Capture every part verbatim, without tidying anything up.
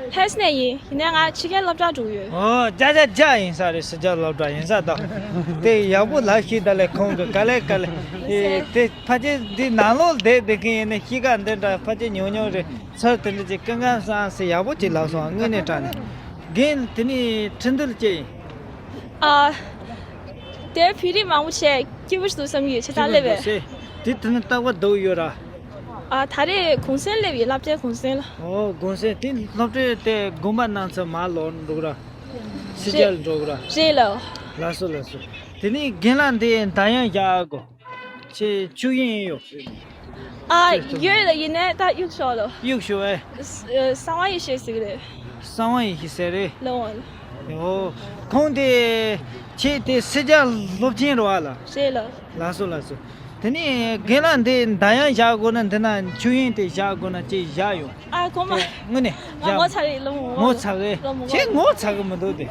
ལྷ་ས་ནས་ཡིན། ཡིན་ནའི་ང་ཕྱི་རྒྱལ་སློབ་གྲྭ་འགྲོ་གི་ཡོད། ཨོ་རྒྱ་རྒྱ་རྒྱ་ཡིན་ས་རེད། ཕྱི་རྒྱལ་སློབ་གྲྭ་ཡིན་ས་དང་། དེ་ཡག་པོ་ལབ་ཤིག་ད་ལས་ཁོང་གི་ག་ལེ་ག་ལེ། ཨེ་དེ་ཕལ་ཆེར་འདི་ནང་ལོགས་བསྡད་བསྡད་མཁན་ཡིན་ན་གཤིས་ཀ་འདི་འདྲ་ཕལ་ཆེར་ཉུང་ཉུང་རེད། ཚུར་དེ་འདྲ་ཅིག་སྐུ་ཁམས་བཟང་ཟེར་ཡག་པོ་ཅིག་ལབ་སོང་། དངོས་གནས་དྲང་གནས། རྒན་དེ་ནས་ཁྲིན་ཏུར་ཅི་ཡིན། ཨ། དེར་བོད་རིགས་མང་པོ་བྱས་སྐྱིད་པོ་ཞིག་འདུག་བསམ་གྱི་ཡོད། ཆ་ཚང་སླེབས་པས། དེ་དེ་ནི་རྟག་པར་སྡོད་ཡོད་ར། ཨ། ད་རེས་གུང་སེང་སླེབས་ཡོད། སློབ་གྲྭའི་གུང་སེང་ལ། ཨོ་གུང་སེང་དེ་སློབ་གྲྭའི་དེ་དགོན་པ་ནང་ཚུར་མར་ལོག་འགྲོ་གི་ར། ཕྱི་རྒྱལ་འགྲོ་གི་ར། རེད་ལགས། ལགས་སོ་ལགས་སོ། དེ་ནས་རྒན་ལགས་འདི་འདར་དབྱངས་བཞག་གོ། ཁྱེད་ཆོས་དབྱིངས་ཡོད། ཨ། ཡོད་ལ། ཡིན་ནའི་ད་གཡུག་ཤོག་ལ། གཡུག་ཤོག་ཨེ། ཨ། གསང་བ་ཡེ་ཤེས་ཟེར་གི་རེད། གསང་བ་ཡེ་ཤེས་ཟེར་རེད། ལགས་འོང་། ཨོ། ཁོང་དེ་ཁྱེད་དེ་ཕྱི་རྒྱལ་སློབ་ཆེན་རེད་བ་ལ། རེད་ལགས། ལགས་སོ་ལགས་སོ། དེ་ནས་རྒན་ལགས་འདི་འདར་དབྱངས་བཞག་དགོས་ན། འདི་ན་ཆོས་དབྱིངས་དེ་བཞག་དགོས་ན་ཅིག་བཞག་ཡོང་། ཨ། གོང་མ། དངོས་གནས་ང་ངོ་ཚ་གི། སློབ་མ་ངོ་ཚ་གི། ངོ་ཚ་གི། ཁྱེད་ངོ་ཚ་གི་མི་འདུག་དེ།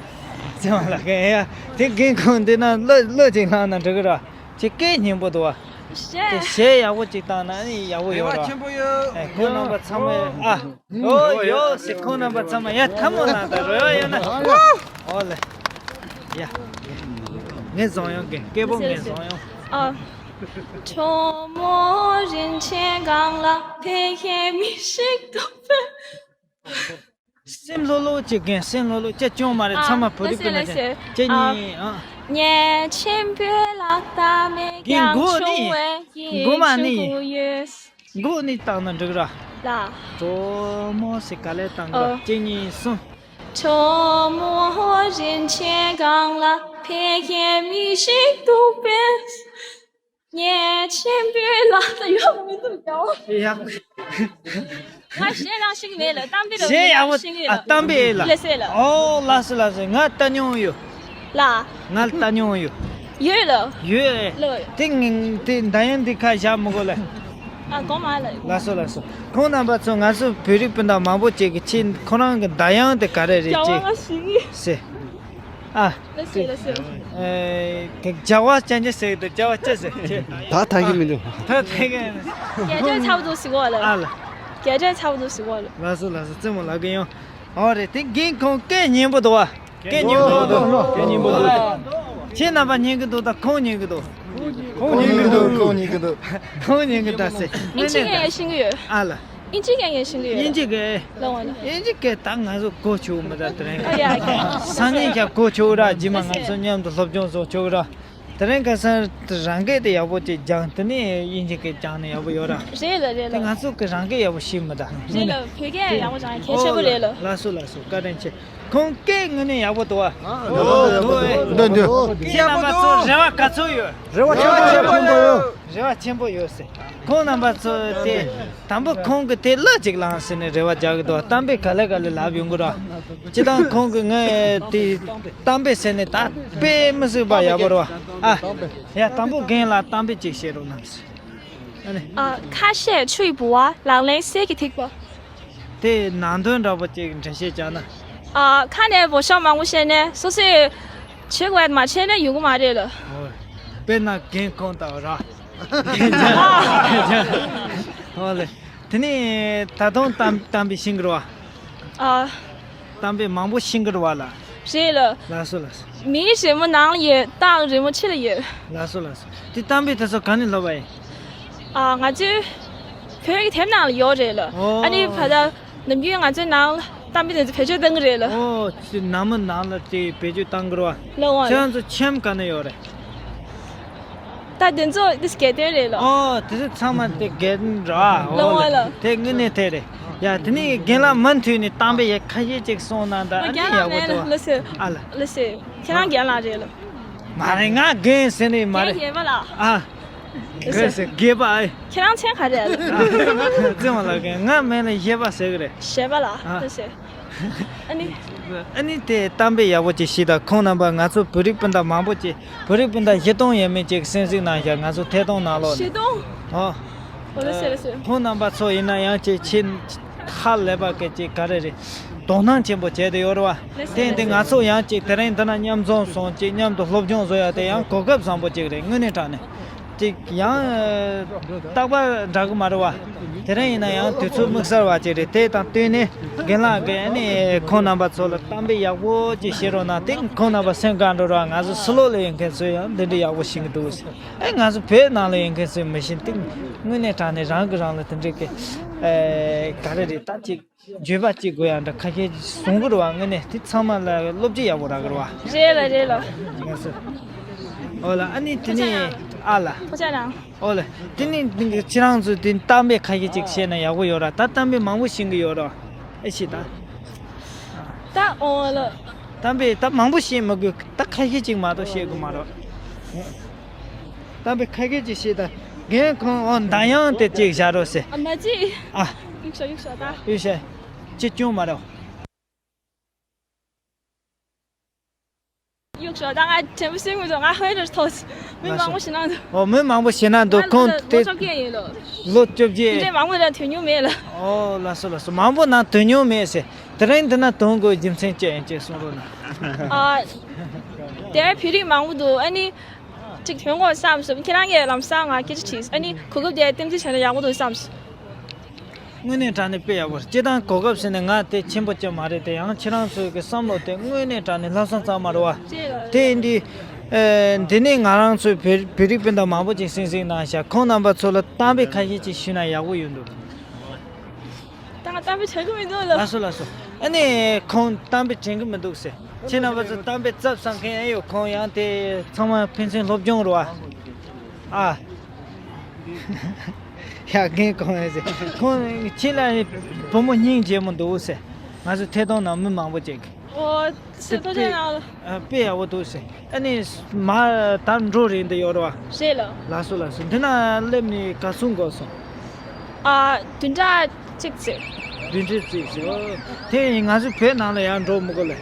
ཚེ་དབང་ལགས་ཀྱིས་ཡ་དེ་རྒན་ཁོང་འདི་ན་གླུ་གླུ་ཅིག་བླངས་ན་འགྲིག་གི་ར། ཁྱེད་སྐད་སྙན་པོ་འདུག་བ། དེ་གཞས་ཡག་པོ་ཅིག་བཏང་ན་ནི་ཡག་པོ་ཡོད་ར། ཨེ་ཁོང་རྣམ་པ་ཚང་མས། ཨ། ཨོ་ཡོད་སེ། ཁོང་རྣམ་པ་ཚང་མ་ཡ་ཐལ་མོ་ལངས་དང་། རོལ་བ་ཡོད་ན། ཨོ་ལེ། ཡ། ངས་བཟང་ཡོང་གི། སྐད་པོ་ངས་བཟང་ཡོང་། ཨ། སེམས་ལྷོད་ལྷོད་བྱེད་མཁན། སེམས་ལྷོད་ལྷོད་བྱེད། ཅུང་མ་རེད། ཨ། ཚང་མ་བོད་རིགས་སྤུན་ཟེར་ཟེར། ཨ། གཅིག་གཉིས། ཨ། ངས་མགོ་ནི། མགོ་མ་ནི། མགོ་ནི་བཏང་ན་འགྲིག་ར། ལ། གྲོ་མོ་ཟེར་ག་ལེར་བཏང་གི་ར། ཨ། གཅིག་གཉིས་གསུམ། ངས་ཆེན་པོའི་ལག་ད་ཡོད་མི་འདུག་ཀྱང་། ཡག་ང་གཞས་རང་ཤེས་ཀྱི་མེད་ལ། གཏམ་དཔེ་རང་གཞས་ཡག་པོ་ཤེས་ཀྱི་ཡོད། ཨ། གཏམ་དཔེ་ཨེ་ལ། ལགས་སེ་ལ། ཨོ་ལགས་སོ་ལགས་སོ། ང་ལྟ་མྱོང་ཡོད། ལ། ང་ལྟ་མྱོང་ཡོད། ཡོད་ལ། ཡོད་ཨེ། ལ། དེ་ངས་དེ་འདར་དབྱངས་འདི་ཁ་བཞག་མི་དགོས་ལ། ཨ། གོང་མ་ལ། ལགས་སོ་ལགས་སོ། ཁོང་རྣམ་པ་ཚོ། ང་ཚོ་བོད་རིགས་སྤུན་ཟླ་མང་པོ་ཅིག་གིས་ཁྱེད་ཁོ་རང་གི་འདར་དབྱངས་དེ་ག་རེ་རེད་ཅེས་ཟེར། ཨ། ལགས་སོ་ལགས་སོ། ཨེ། དེ་བྱ་བ་ཅན་ཅན་ཟེར་གི་འདུག་བྱ་བ་ཅན་ཟེར་ཁྱེད། ད་ཐང་གི་མི་འདུག་ད་ཐང་གི་མི་འདུག་རྒྱ་ཆ་ཚ་བོ་འདུག་ཟེར་གོ་ལ། ཨ་ལ། རྒྱ་ཆ་ཚ་བོ་འདུག་ཟེར་གོ་ལ། ལགས་སོ་ལགས་སོ། རྩེད་མོ་ལགས་ཀྱི་ཡོང་། ཨོ་རེད། དེ་རྒན་ཁོང་སྐད་སྙན་པོ་འདུག་བ། སྐད་སྙན་པོ་འདུག་སྐད་སྙན་པོ་འདུག་ཁྱེད་རྣམ་པ་ཉན་གི་འདུག་ད་ཁོང་ཉན་གི་འདུག་ཁོང་ཉན་གི་འདུག་ཁོང་ཉན་གི་འདུག་ཁོང་ཉན་གི་འདུག་ཟེར། ཨིན་ཇི་སྐད་ཤེས་ཀྱི་ཡོད། ཨ་ལ། ཨིན་ཇི་སྐད་ཤེས་ཀྱི་ཡོད། ཨིན་ཇི་སྐད། ལགས་འོང་། ཨིན་ཇི་སྐད་ད་ང་ཚོ་གོ་ཆོད་མི་འདུག་དེ་རིང་། ཨ་ཡ། སང་ཉིན་ཞག་གོ་ཆོད་ར། རྗེས་མ་ང་ཚོ་མཉམ་དུ་སློབ་སྦྱོང་བཟོ་ཆོག་ར། དེ་རིང་ཁ་སང་རང་སྐད་དེ་ཡག་པོ་ཅིག་སྦྱངས། དེ་ནས་དབྱིན་ཇི་སྐད་སྦྱངས་ན་ཡག་པོ་ཡོད་ར། རེད་ལ་རེད་ལ། དེ་ང་ཚོ་གི་རང་སྐད་ཡག་པོ་ཤེས་མི་འདུག་རེད་ལ། བོད་སྐད་ཡག་པོ་སྦྱངས་གལ་ཆེན་པོ་རེད་ལ། ལགས་སོ་ལགས་སོ། བཀའ་དྲིན་ཆེ། ཁོང་སྐད་དངོས་གནས་ཡག་པོ་འདུག་བ། འདུག་འདུག་འདུག་ཁྱེད་རྣམ་པ་ཚོ་རེ་བ་ག་ཚོད་ཡོད། རེ་བ་ཆེན་པོ་ཡོད། རེ་བ་ཆེན་པོ་ཡོད་ཟེར། ཁོང་རྣམ་པ་ཚོ་དེ་དང་པོ་ཁོང་གི་དེ་གླུ་ཅིག་བླངས་ཟེར་ནས་རེ་བ་རྒྱག་གི་འདུག་གཏམ་དཔེ་ག་ལེ་ག་ལེ་ལབ་ཡོང་གི་ར། སྤྱིར་བཏང་ཁོང་གི་ངའི་དེ་གཏམ་དཔེ་ཟེར་ནས་ད་དཔེ་མི་སྲིད་པ་ཡག་པོ་རེད་བ། ཨ། ཡ། དང་པོ་རྒན་ལགས་གཏམ་དཔེ་ཅིག་བཤད་རོགས་གནང་ཟེར། ཨ་ནི། ཨ། ཁ་བཤད་ཆུ་ཡི་ལྦུ་བ། ལག་ལེན་གསེར་གྱི་ཐིགས་པ། དེ་ནང་དོན་འདྲ་པོ་ཅིག་འགྲེལ་བཤད་རྒྱག་ན། ཨ། ཁ་ནས་འབོད་ཤོག་མང་པོ་བཤད་ནས་སོ་སོས་བྱེད་དགོས་མ་བྱས་ན་ཡོང་གི་མ་རེད་ལ། ཨོ། དཔེར་ན་རྒན་ཁོང་ལྟ་བུ་ར། ཨོ་ལེ། དེ་ནས་ད་དུང་གཏམ་གཏམ་དཔེ་ཤེས་ཀྱི་རེད་བ། ཨ། གཏམ་དཔེ་མང་པོ་ཤེས་ཀྱི་རེད་བ་ལ། རེད་ལ། ལགས་སོ་ལགས་སོ། མིའི་རི་མོ་ནང་ལ་ཡོད། སྟག་རི་མོ་ཕྱི་ལ་ཡོད། ལགས་སོ་ལགས་སོ། དེ་གཏམ་དཔེ་དེ་ཚོ་ག་ནས་ལོབས་པ་ཡིན། ཨ། ང་ཚོའི་བོད་ཀྱི་དེབ་ནང་ལ་ཡོད་རེད་ལ། ཨོ། ཨ་ནི་ཕ་ད་ནམ་རྒྱུན་ང་ཚོའི་ནང་ལ་གཏམ་དཔེ་དེ་ཚོ་བེད་སྤྱོད་གཏང་གི་རེད་ལ། ཨོ། དེ་ནང་མི་ནང་ལ་དེ་བེད་སྤྱོད་གཏང་གི་རེད་བ། ལགས་འོང་། ཁྱེད་རང་ཚོ་ཁྱིམ་ག་ནས་ཡོད་རེད། ད་དེ་ཚོ་དེ་སྐད་དོན་རེད་ལ། ཨོ། དེ་ཚོ་ཚང་མ་དེ་སྐད་དོན་ར། ལགས་འོང་ལ། དེ་དངོས་གནས་དེ་རེད། ཡ། དེ་ནས་རྒན་ལགས་མུ་མཐུད་ནས་གཏམ་དཔེ་ཡ་ཁ་ཤས་ཅིག་གསུངས་ན་ད། ཨ་ནི་ཡག་པོ་འདུག་ལགས་སེ། ཨ་ལ། ལགས་སེ། ཁྱེད་རང་རྒན་ལགས་རེད་ལ། མ་རེད། ང་རྒན་ཟེར་ནི་མ་རེད། རྒན་ཡོད་པ་ལ། ཨ། རྒན་ཟེར། རྒན་པ་ཨེ། ཁྱེད་རང་མཚན་ག་རེ་ལ། ཨ། ཙེ་མ་ལ་རྒན། ང་མིང་ལ་གཞས་པ་ཟེར་གི་རེད། གཞས་པ་ལ། ཨ། ལགས་སེ། ཨ་ནི། ཨ་ནི་དེ་གཏམ་དཔེ་ཡག་པོ་ཅིག་ཤེས་དང་། ཁོང་རྣམ་པ་ང་ཚོ་བོད་རིགས་སྤུན་ཟླ་མང་པོ་ཅིག་བོད་རིགས་སྤུན་ཟླ་བཞི་སྟོང་ཡས་མས་ཅིག་གསན་གཟིགས་གནང་བཞག་ང་ཚོ་ཐད་གཏོང་ནང་ལོགས་ནས། བཞི་སྟོང་། ཨོ། ཨོ་ལགས་སེ་ལགས་སེ། ཁོང་རྣམ་པ་ཚོ་ཡིན་ན་ཡང་ཅིག་ཁྱེད་ཧ་ལས་པ་གི་ཅིག་ག་རེ་རེད། དོ་སྣང་ཆེན་པོ་བྱས་ཏེ་ཡོད་རེད་བ། ལགས་སེ་དེ་འདི་ལགས་སེ། ང་ཚོ་ཡང་ཅིག་དེ་རིང་འདི་ན་མཉམ་འཛོམས་སོང་ཅིག་མཉམ་དུ་སློབ་སྦྱོང་བཟོ་ཡ་དེ་ཡང་གོ་སྐབས་བཟང་པོ་ཅིག་རེད། དངོས་གནས་དྲང་གནས། ཅིག་ཡང་རྟག་པར་འདྲ་གི་མ་རེད་བ། དེ་རིང་ཡིན་ན་ཡང་དུས་ཚོད་དམིགས་བསལ་བ་ཅིག་རེད། དེ་དང་བསྟུན་ནས་རྒན་ལགས་ཀྱིས་ཨ་ནི་ཁོང་རྣམ་པ་ཚོ་ལ་གཏམ་དཔེ་ཡག་པོ་ཅིག་བཤད་རོགས་གནང་། དེ་ཁོང་རྣམ་པ་སེམས་དགའ་འགྲོ་རོགས། ང་ཚོ་ཕྱི་ལོགས་ལ་ཡོད་མཁན་ཚོས་ཡང་འདི་འདྲ་ཡག་པོ་ཤེས་ཀྱི་འདུག་ཟེར། ཨེ་ང་ཚོ་བོད་ནང་ལ་ཡོད་མཁན་ཚོས་མི་ཤེས། དེ་དངོས་གནས་དྲང་གནས་རང་གིས་རང་ལ་དེ་འདྲའི་གི་ཨེ་ག་རེ་རེད། ད་ཅིག་བརྗོད་པ་ཅིག་དགོས་ཡ་འདྲ་ཁ་ཤས་ཅིག་གསུང་གི་རེད་བ། དངོས་གནས་དེ་ཚང་མ་ལ་བློ་བརྗེ་ཡག་པོ་རག་གི་རེད་བ། རེད་ལ་རེད་ལ། ང་ཚོ་ཨོ་ལ་ཨ་ནི་དེ་ནས་ཨ་ལ། ཁོ་ཅག་རང་། ཨོ་ལ། དེ་ནི་ཁྱེད་རང་ཚོས་དེ་གཏམ་དཔེ་ཁ་ཤས་ཅིག་བཤད་ན་ཡག་པོ་ཡོད་ར། ད་གཏམ་དཔེ་མང་པོ་ཤེས་ཀྱི་ཡོད་ར། ཨེ་ཤེས་ད། ད་ཨོ་ལ། གཏམ་དཔེ་ད་མང་པོ་བཤད་མི་དགོས། ད་ཁ་ཤས་ཅིག་མ་གཏོགས་བཤད་དགོས་མ་རེད། གཏམ་དཔེ་ཁ་ཤས་ཅིག་བཤད་ད། རྒན་ཁོང་ཨོ་མདའ་ཡང་དེ་ཅིག་བཞག་རོགས་ཟེར། ཨ་མ་ཅི། ཨ། ཡུག་ཤོག་ཡུག་ཤོག་ད། ཡུག་ཤོག་ཅི་སྐྱོན་མ་རེད། ཡུག་ཤོག་ད་ང་དྲན་པ་གསོས་མི་འདུག་ང་ཧོན་རེ་ཐོག་མི་མང་པོ་ཞིག་ནང་དུ། ཨོ་མི་མང་པོ་ཞིག་ནང་དུ། ཁོང་དེ་ལོ་བཅོ་བརྒྱད་ཡིན་ལོ། ལོ་བཅོ་བརྒྱད། འདྲེ་མང་པོ་དང་དོན་མྱོང་མེད་ལ། ཨོ་ལགས་སོ་ལགས་སོ། མང་པོ་ནང་དོན་མྱོང་མེད་ཟེར། དེ་རིང་འདི་ན་དོན་དགོས་རྒྱུ་མཚན་ཅི་ཡིན་ཅེས་གསུང་རོགས་གནང་། ཨ། དེར་བོད་རིགས་མང་པོ་འདུག་ཨ་ནི། ཅིག་ཐོན་དགོས་བསམ་སོང་། ཁྱེད་རང་གིས་ལམ་སང་ང་སྐད་ཆ་དྲིས། ཨ་ནི་གོ་སྐབས་དེ་བསྟན་འཛིན་བྱས་ན་ཡག་པོ་འདུག་བསམ་སོང་། དངོས་གནས་དྲང་གནས་དཔེ་ཡག་པོ་རེད། སྤྱིར་བཏང་གོ་སྐབས་ཟེར་ནས་ང་དེ་ཆེན་པོ་ཅིག་མ་རེད་དེ། ཡང་ཁྱེད་རང་ཚོའི་གི་བསམ་བློ་དེ་དངོས་གནས་དྲང་གནས་ལྷག་བསམ་གཙང་མ་རེད་བ། དེ་ཡིན་དུས། ཨེ། འདི་ནས་ང་རང་ཚོའི་བོད་བོད་རིགས་སྤུན་ཟླ་མང་པོ་ཅིག་སེམས་གཟིགས་གནང་ཤག་ཁོང་རྣམ་པ་ཚོ་ལ་གཏམ་དཔེ་ཁ་ཤས་ཅིག་ཞུས་ན་ཡག་པོ་ཡོད་འདུག་ད་ང་གཏམ་དཔེ་དྲན་གི་མི་འདུག་ལ། ལགས་སོ་ལགས་སོ། ཨ་ནི་ཁོང་གཏམ་དཔེ་དྲན་གི་མི་འདུག་ཟེར། ཁྱེད་རྣམ་པ་ཚོ་གཏམ་དཔེ་རྩབ་བསམ་མཁན་ཨེ་ཡོད། ཁོང་ཡང་དེ་ཚང་མ་ཕན་ཚུན་སློབ་སྦྱོང་རེད་བ། ཨ། ཡ་རྒན་ཁོང་ཨེ་ཟེར། ཁོང་ཁྱེད་ལ་བུ་མོ་སྙིང་རྗེ་མོ་འདུག་ཟེར། ང་ཚོ་ཐད་གཏོང་ནང་མི་མང་པོ་ཅིག་ཨོ། ཚེ་ཐོ་ཅན་ནང་ལ། ཨ། དཔེ་ཡག་པོ་འདུག་ཟེར། ཨ་ནི་མ་ད་འགྲོ་རེད་འདི་ཡོད་རེད་བ། རེད་ལ། ལགས་སོ་ལགས་སོ། འདི་ན་སླེབས་ནས་ག་ཚོད་འགོར་སོང་། ཨ། བདུན་ཕྲག་གཅིག་ཙམ། བདུན་ཕྲག་གཅིག་ཙམ། ཨོ། དེ་ཡིན་ང་ཚོ་བོད་ནང་ལ་ཡང་འགྲོ་མི་དགོས་ལེ།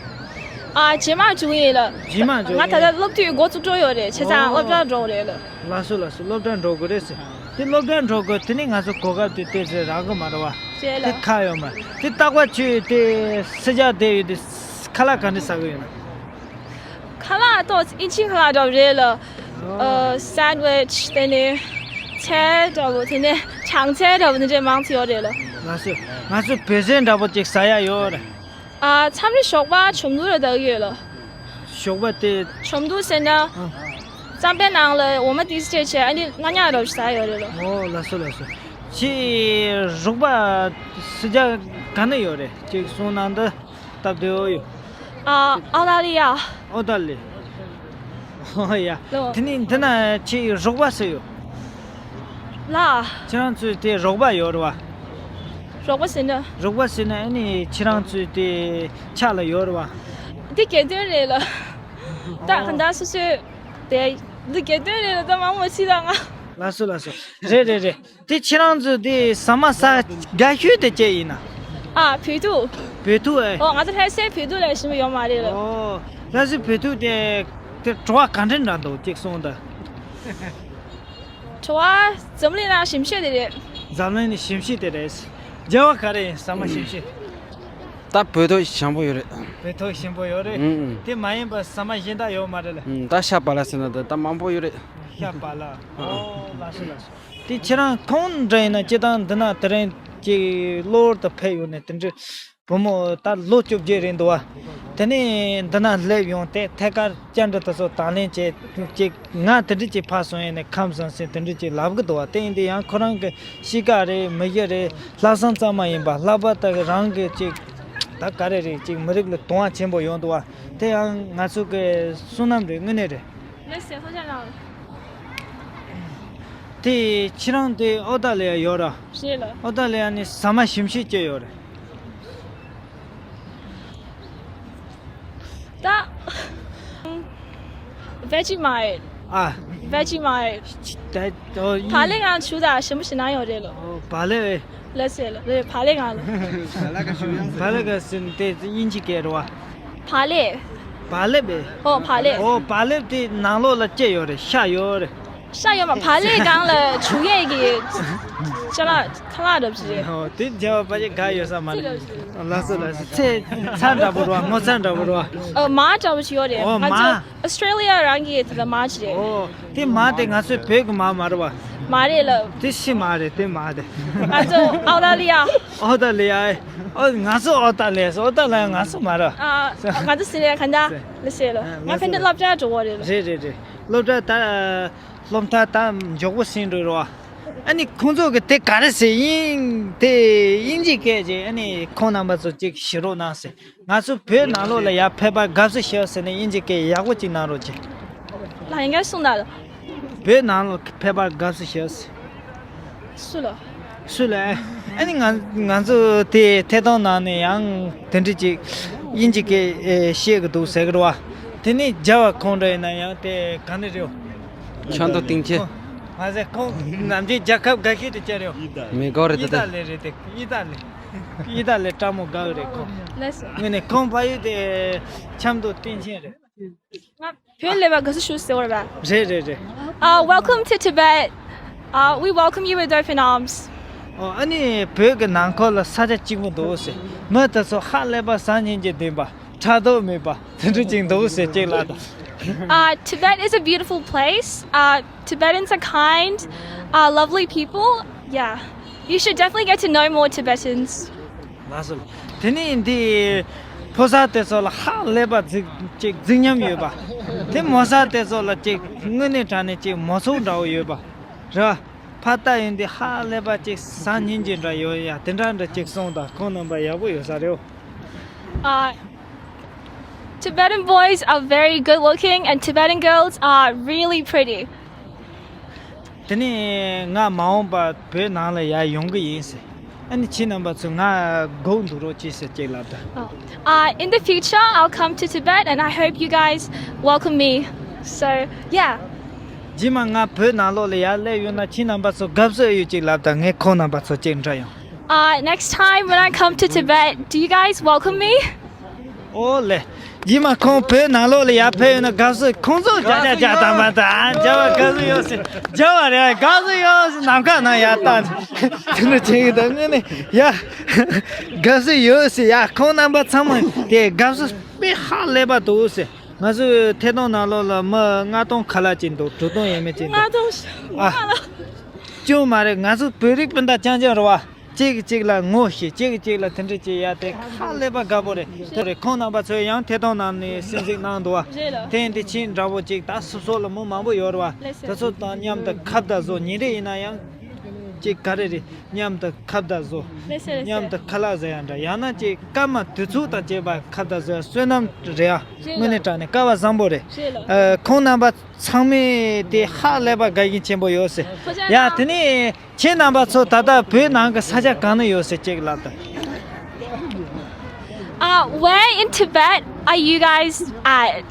ཨ། རྗེས་མ་འགྲོ་གི་ཡིན་ལ། རྗེས་མ་འགྲོ་ང་ད་ལྟ་སློབ་དུས་འགོ་བཙུགས་འགྲོ་ཡོད་རེད། བྱས་ཙང་ཨོ། སློབ་གྲྭ་འགྲོ་དགོས་རེད་ལ། ལགས་སོ་ལགས་སོ། སློབ་གྲྭ་འགྲོ་དགོས་རེད་ཟེར། དེ་སློབ་གྲྭ་འགྲོ་དགོས། དེ་ནི་ང་ཚོ་གོ་སྐབས་དེ་ཏོག་ཙམ་རག་གི་མ་རེད་བ། རེད་ལ། དེ་ཁག་ཡོད་མ་རེད། དེ་རྟག་པར་ཁྱོད་དེ་ཕྱི་རྒྱལ་བསྡད་ཡོད་དུས་ཁ་ལག་ག་འདྲ་ཟ་གི་ཡོད་ན། ཁ་ལག་ཏོག་ཙམ་ཨིན་ཇི་ཁ་ལག་འདྲ་བོ་རེད་ལ། ཨ། སན་ཝིཆ་དེ་ནས་ཚལ་འདྲ་བོ། དེ་ནས་བྱང་ཚལ་འདྲ་བོ་དེ་འདྲས་མང་ཙམ་ཡོད་རེད་ལ། ལགས་སོ། ང་ཚོ་བོད་ཟས་འདྲ་བོ་ཅིག་ཟ་ཡ་ཡོད་རེད། ཨ། མཚམས་རེ་ཞོགས་པ་ཆུམ་དུ་ར་ལྡག་ཡོད་ལ། ཞོགས་པ་དེ། ཆུམ་དུ་ཟེར་ན། ཨ། རྩམ་པའི་ནང་ལ་འོ་མ་ཏིས་སྤྲད་བྱས་ཨ་ནི་སྣ་ཉག་ར་ཟ་ཡོད་རེད་ལ། ཨོ་ལགས་སོ་ལགས་སོ། ཁྱེད་རོགས་པ་ཕྱི་རྒྱལ་ག་ན་ཡོད་རེད་ཅིག་གསུང་གནང་དང་། སྟབས་བདེ་བོ་ཡོད། ཨ། ཨོ་སྟྲ་ལི་ཡ། ཨོ་སྟྲ་ལི། ཨོ་ཡ། ལོ། དེ་ནི་འདི་ན་ཁྱེད་རོགས་པ་སུ་ཡོད། ལ། ཁྱེད་རང་ཚོའི་དེ་རོགས་པ་ཡོད་རེད་བ། རོགས་པ་ཟེར་ན། རོགས་པ་ཟེར་ན་ཨ་ནི་ཁྱེད་རང་ཚོའི་དེ་ཕྱག་ལ་ཡོད་རེད་བ། དེ་གྱེར་འདོན་རེད་ལ། ད་ག་འདྲ་སོ་སོའི་དེ་འདི་གྱེར་འདོན་རེད་ལ། ད་མང་མོ་ཆི་ད་ང་། ལགས་སོ་ལགས་སོ། རེད་རེད་རེད། དེ་ཁྱེད་རང་ཚོ་དེ་ཟ་མ་ཟ་དགའ་ཤོས་དེ་ཅི་ཡིན་ན། ཨ། བོད་ཐུག་བོད་ཐུག་ཨེ། ཨོ། ང་ཚོ་ལྷ་སའི་བོད་ཐུག་ལས་ཞིམ་པོ་ཡོད་མ་རེད་ལ། ཨོ། ལྷ་སའི་བོད་ཐུག་དེ་དེ་བྲོ་བ་ག་འདྲ་འདྲ་འདུག་ཅིག་གསུངས་དང་། བྲོ་བ་འཛམ་གླིང་ནང་ཞིམ་ཤོས་དེ་རེད། འཛམ་གླིང་ནས་ཞིམ་ཤོས་དེ་རེད། རྒྱལ་བ་ག་རེ་ཡིན་ཟ་མ་ཞིམ་ཤོས། ད་བོད་ཐུག་ཞིམ་པོ་ཡོད་རེད། བོད་ཐུག་ཞིམ་པོ་ཡོད་རེད། ཨུ་ཨུ། དེ་མ་ཡིན་པ་ཟ་མ་གཞན་དག་ཡོད་མ་རེད་ལ། ཨུ། ད་ཤ་བག་ལ་ཟེར་ན་ད་ད་མང་པོ་ཡོད་རེད། ཤ་བག་ལ། ཨོ་ལགས་སོ་ལགས་སོ། དེ་ཁྱེད་རང་ཁོང་འདྲ་ཡིན་ན་སྤྱིར་བཏང་འདི་ན་དེ་རིང་ཅིག་གློ་བུར་དུ་ཕེབས་ཡོང་ནས་དེ་འདྲའི་བུ་མོ་ད་ལོ་བཅོ་བརྒྱད་རེད་འདུག་བ། དེ་ནས་འདི་ན་སླེབས་ཡོང་སྟེ་ཐད་ཀར་བཅར་འདྲི་དེ་ཚོ་དང་ལེན་བྱས་ཅིག་ང་དེ་འདྲ་ཅིག་ཕར་སོང་ཡིན་ནས་ཁམས་བཟང་ཟིན་དེ་འདྲ་ཅིག་ལབ་གི་འདུག་བ། དེ་ཡིན་དུས་ཡང་ཁོ་རང་གི་གཤིས་ཀ་རེད། མི་གཞི་རེད། ལྷག་བསམ་གཙང་མ་ཡིན་པ། ལྷག་པར་དུ་རང་གི་ཅིག་ད་ག་རེ་རེད། ཅིག་མི་རིགས་ལ་དུང་བ་ཆེན་པོ་ཡོང་འདུག་བ། དེ་ཡང་ང་ཚོ་གི་བསོད་ནམས་རེད། དངོས་གནས་རེད། ལགས་སོ། ཐུགས་རྗེ་གནང་། དེ་ཁྱེད་རང་དེ་ཨོ་སྟྲ་ལི་ཡ་ཡོད་ར། རེད་ལ། ཨོ་སྟྲ་ལི་ཡ་ནས་ཟ་མ་ཞིམ་ཤོས་ཅི་ཡོད་རེད། ད། ཝེ་ཇི་མཱཊ། ཨ། ཝེ་ཇི་མཱཊ། ད་ཨོ། བག་ལེབ་ངང་ཆུ་དང་ཞིམ་པོ་ཞིག་ན་ཡོད་རེད་ལོ། ཨོ་བག་ལེབ་ཨེ། ལགས་སོ་ལགས། རེད། བག་ལེབ་ངང་ལོ། བག་ལེབ་ཟེར་དེ་དབྱིན་ཇི་སྐད་རེད་བ། བག་ལེབ། བག་ལེབ་ཨེ། ཨོ་བག་ལེབ། ཨོ་བག་ལེབ་དེ་ནང་ལོགས་ལ་ཅི་ཡོད་རེད། ཤ་ཡོད་རེད། ཤ་ཡོད་མ། བག་ལེབ་སྒང་ལ་བྱུག་ཡས་ཀྱི་ ཅ་ལག་ཁ་ལག་འདྲ་པོ་ཞིག་རེད། ཨོ་དེ་རྒྱལ་བ་དཔལ་གྱི་དགའ་ཡོད་ས་མ་རེད། ལགས་སོ་ལགས་སོ། ཚེ་ཚ་འདྲ་པོ་རེད་བ། ངོ་ཚ་འདྲ་པོ་རེད་བ། ཨོ་མ་འདྲ་པོ་ཞིག་ཡོད་རེད། ཨོ་ང་ཚོ་མ། ཨོ་སི་ཊྲེ་ལི་ཡ་རང་གི་དེ་ལ་མ་ཞིག་རེད། ཨོ་དེ་མ་དེ་ང་ཚོའི་བོད་ཀྱི་མ་མ་རེད་བ། མ་རེད་ལ། དེ་ཕྱི་མ་རེད་དེ་མ་དེ། ང་ཚོ་ཨོ་སི་ཊྲེ་ལི་ཡ། ཨོ་སི་ཊྲེ་ལི་ཡ། ཨོ་ང་ཚོ་ཨོ་སི་ཊྲེ་ལི་ཡ་ཨོ་སི་ཊྲེ་ལི་ཡ་ང་ཚོ་མ་རེད། ཨ་ང་ཚོ་སི་ལི་ཡ་ག་འདྲ་ལ་ཤེས་ལ། ང་ཕན་ཚུན་སློབ་གྲྭ་འགྲོ་བ་རེད་ལ། རེད་རེད་རེད། སློབ་གྲྭ་ད། སློབ་མཐར་ད་མགྱོགས་པོ་ཕྱིན་འགྲོ་རོགས། ཨ་ནི་ཁོང་ཚོ་གི་དེ་ག་རེ་ཟེར་ཡིན་དེ་དབྱིན་ཇི་སྐད་ཅིག་ཨ་ནི་ཁོང་རྣམ་པ་ཚོ་ཅིག་ཞུ་རོགས་གནང་ཟེར། ང་ཚོ་བོད་ནང་ལོགས་ལ་ཡར་ཕེབས་པར་དགའ་བསུ་ཞུ་ཟེར་ནས་དབྱིན་ཇི་སྐད་ཡག་པོ་ཅིག་གནང་རོགས་གྱིས། ལ་ཡིན་ག་གསུང་ན། བོད་ནང་ལ་ཕེབས་པར་དགའ་བསུ་ཞུ་ཟེར། སུ་ལ། སུ་ལ། ཨ་ནི་ང་ང་ཚོ་དེ་ཐད་གཏོང་ནང་ནས་ཡང་དེ་འདྲ་ཅིག་དབྱིན་ཇི་སྐད་ཨེ་བཤད་གི་འདུག་ཟེར་གི་རེད་བ། དེ་ནས་རྒྱལ་བ་ཁོང་འདྲ་ཡིན་ན་ཡང་དེ་ག་ནས་རེད། ཆབ་མདོ་སྟེང་ཆེན། མ་ཟད་ཁོང་ནམ་རྒྱུན་རྒྱལ་ཁབ་དགའ་ཤོས་དེ་ཅི་རེད། མི་གོ་རེད་ཨི་ཏ་ལི་རེད་དེ་ཨི་ཏ་ལི། ཨི་ཏ་ལི་སྤྲང་མོ་དགའ་གི་རེད་ཁོང་། ལགས་སོ། དངོས་གནས་ཁོང་ཕ་ཡུལ་དེ་ཆབ་མདོ་སྟེང་ཆེན་རེད། ང་བོད་སླེབས་པར་དགའ་བསུ་ཞུ་ཟེར་བ་རེད་པ། རེད་རེད་རེད། Uh, welcome to Tibet. Uh, we welcome you with open arms. ཨོ་ཨ་ནི་བོད་ཀྱི་ནང་ཁུལ་ལ་ས་ཆ་གཅིག་པུ་འདུག་ཟེར། མི་དེ་ཚོ་ཧ་ལས་པ་བཟང་སྙིང་རྗེ་ལྡན་པ་ཕྲག་དོག་མེད་པ་དེ་འདྲ་ཅིག་འདུག་ཟེར་ཅིག་ལབ་དང་། Uh, Tibet is a beautiful place. Uh, Tibetans are kind, uh, lovely people. Yeah. You should definitely get to know more Tibetans. ལགས་སོ། དེ་ནས་འདི་ཕོ་གསར་དེ་ཚོ་ལ་ཧ་ལས་པ་རྫིག་ཅིག་རྫིག་ཉམས་ཡོད་པ། དེ་མོ་གསར་དེ་ཚོ་ལ་ཅིག་དངོས་གནས་དྲང་གནས་ཅིག་མོ་ཚོགས་འདྲ་བོ་ཡོད་པ་རེད། ཕ་ཏ་ཡིན་དེ་ཧ་ལས་པ་ཅིག་བཟང་སྙིང་རྗེ་འདྲ་ཡོད་ཡ། དེ་འདྲ་འདྲ་ཅིག་གསུངས་དང་ཁོང་རྣམ་པ་ཡག་པོ་ཡོད་ས་རེད། Uh, Tibetan boys are very good looking and Tibetan girls are really pretty. དེ་ནས་ང་མ་འོངས་པར་བོད་ནང་ལ་ཡར་ཡོང་གི་ཡིན་ཟེར། ཨ་ནི་ཁྱེད་རྣམ་པ་ཚོ་ང་སྒུག་འདུག་རོགས་གྱིས་ཟེར་ཅིག་ལབ་དང་། Oh. Uh, in the future, I'll come to Tibet and I hope you guys welcome me. So, yeah. རྗེས་མ་ང་བོད་ནང་ལོགས་ལ་ཡར་སླེབས་ཡོང་ན་ཁྱེད་རྣམ་པ་ཚོ་དགའ་བསུ་ཡོད་ཅིག་ལབ་དང་། ངས་ཁོང་རྣམ་པ་ཚོ་ཅིག་འདྲི་ཡོང་། Uh, next time when I come to Tibet, do you guys welcome me? ཨོ་ལེ། རྗེས་མ་ཁོང་བོད་ནང་ལོགས་ལ་ཡར་ཕེབས་ཡོང་ན་དགའ་བསུ་ཁོང་ཚོ་རྒྱ་རྒྱ་རྒྱ་དང་པ་དང་རྒྱ་བ་དགའ་བསུ་ཡོད་ཟེར། རྒྱ་བ་རེད་དགའ་བསུ་ཡོད་ཟེར་ནམ་མཁའ་ནང་ཡར་བཏང་། དེ་འདྲ་བྱེད་ཀྱི་འདུག་དངོས་གནས་ཡ། དགའ་བསུ་ཡོད་ཟེར་ཡ། ཁོང་རྣམ་པ་ཚང་མ་དེ་དགའ་བསུ་དཔེ་ཧ་ལས་པ་འདུག་ཟེར། ང་ཚོའི་ཐད་གཏོང་ནང་ལོགས་ལ་མི་ལྔ་སྟོང་ཁ་ལག་ཅིག་འདུག་དྲུག་སྟོང་ཡས་མས་ཅིག་འདུག་ལྔ་སྟོང་ཨ། ཅུང་མ་རེད། ང་ཚོ་བོད་རིགས་སྤུན་ཟླ་རྐྱང་རྐྱང་རེད་བ། གཅིག་གིས་གཅིག་ལ་ངོ་ཤེས། གཅིག་གིས་གཅིག་ལ་དེ་འདྲ་བྱེད་ཡ་དེ་ཧ་ལས་པ་དགའ་པོ་རེད། དེ་རེད། ཁོང་རྣམ་པ་ཚོས་ཡང་ཐད་གཏོང་ནང་ནས་གསན་གཟིགས་གནང་འདུག་བ། རེད་ལ། དེ་འདི་ཕྱིན་འདྲ་བོ་ཅིག་ད་སོ་སོ་ལ་མི་མང་པོ་ཡོད་རེད་བ། ལགས་སོ། དེ་ཚོ་དང་མཉམ་དུ་ཁ་བརྡ་བཟོ། ཉིན་རེ་ཡིན་ན་ཡང་ཅིག་ག་རེ་རེད། མཉམ་དུ་ཁ་བརྡ་བཟོ། ལགས་སོ་ལགས་སོ། མཉམ་དུ་ཁ་ལག་ཟ་ཡ་འདྲ། ཡང་ན་ཅིག་སྐར་མ་དུས་ཚོད་དང་བཅས་པ་ཁ་བརྡ་བཟོ་ཡ་བསོད་ནམས་རེད་ཨ། རེད་ལ། དངོས་གནས་དྲང་གནས་སྐལ་བ་བཟང་པོ་རེད། རེད་ལ། ཨ། ཁོང་རྣམ་པ་ཚང་མས་དེ་ཧ་ལས་པ་དགའ་ཞེན་ཆེན་པོ་ཡོད་ཟེར། ཡ་དེ་ནས་ཁྱེད་རྣམ་པ་ཚོ་ད་ལྟ་བོད་ནང་གི་ས་ཆ་གང་ན་ཡོད་ཟེར་ཅིག་ལབ་དང་། Uh, where in Tibet are you guys at?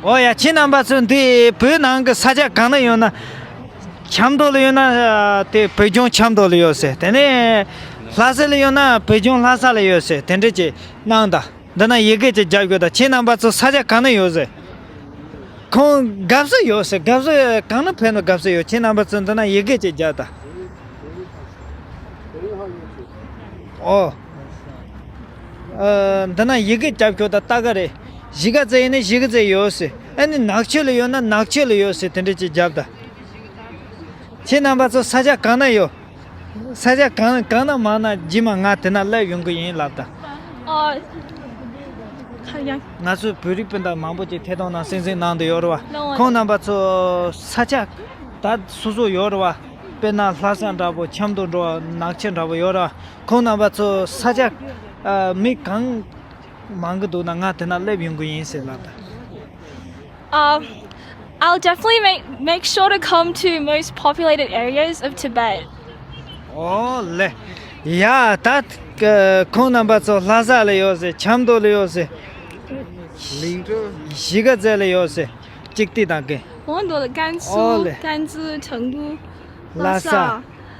ཨོ་ཡ། ཁྱེད་རྣམ་པ་ཚོ་འདི་བོད་ནང་གི་ས་ཆ་གང་ན་ཡོད་ན། ཆབ་མདོ་ལ་ཡོད་ན་དེ་བོད་ལྗོངས་ཆབ་མདོ་ལ་ཡོད་ཟེར། དེ་ནས་ལྷ་ས་ལ་ཡོད་ན་བོད་ལྗོངས་ལྷ་ས་ལ་ཡོད་ཟེར། དེ་འདྲ་ཅིག་གནང་དང་། འདི་ན་ཡི་གེ་ཅིག་རྒྱབ་དགོས་དང་། ཁྱེད་རྣམ་པ་ཚོ་ས་ཆ་གང་ན་ཡོད་ཟེར། ཁོང་དགའ་བསུ་ཡོད་ཟེར། དགའ་བསུ་གང་ན་ཕེབས་ན་དགའ་བསུ་ཡོད། ཁྱེད་རྣམ་པ་ཚོ་འདི་ན་ཡི་གེ་ཅིག་རྒྱབ་དང་། ཨོ། ཨ། འདི་ན་ཡི་གེ་རྒྱབ་ཤོག་དང་ལྟ་ག་རེད། གཞིས་ཀ་རྩེ་ཡིན་ན་གཞིས་ཀ་རྩེ་ཡོད་ཟེར། ཨ་ནི་ནག་ཆུ་ལ་ཡོད་ན་ནག་ཆུ་ལ་ཡོད་ཟེར། དེ་འདྲ་ཅིག་རྒྱབ་དང་། ཁྱེད་རྣམ་པ་ཚོ་ས་ཆ་གང་ན་ཡོད། ས་ཆ་གང་གང་ན་མང་ན་རྗེས་མ་ང་དེ་ན་སླེབས་ཡོང་གི་ཡིན་ལབ་དང་། ཨོ། ཁ་ཡང་། ང་ཚོའི་བོད་རིགས་སྤུན་ཟླ་མང་པོ་ཅིག་ཐད་གཏོང་ནང་གསན་གཟིགས་གནང་འདི་ཡོད་རེད་བ། ལགས་འོང་། ཁོང་རྣམ་པ་ཚོ་ས་ཆ་ད་སོ་སོ་ཡོད་རེད་བ། དཔེར་ན་ལྷ་ས་འདྲ་པོ་ཆབ་མདོ་འདྲ་བ་ནག་ཆུ་འདྲ་པོ་ཡོད་རེད་བ། ཁོང་རྣམ་པ་ཚོ་ས་ཆ་ཨ་མི་གང་མང་གི་འདུག་ན་ང་དེ་ན་སླེབས་ཡོང་གི་ཡིན་ཟེར་ལབ་དང་། Um, I'll definitely make, make sure to come to most populated areas of Tibet. ཨོ་ལེ། ཡ་ད་ཁོང་རྣམ་པ་ཚོ་ལྷ་ས་ལ་ཡོད་ཟེར། ཆབ་མདོ་ལ་ཡོད་ཟེར། གཞིས་ཀ་རྩེ་ལ་ཡོད་ཟེར། གཅིག་ཏི་དང་གན། ཨོ་ལེ། ཀན་སུའུ། ཀན་སུའུ། ཁྲེང་ཏུའུ། ལྷ་ས། ལྷ་ས།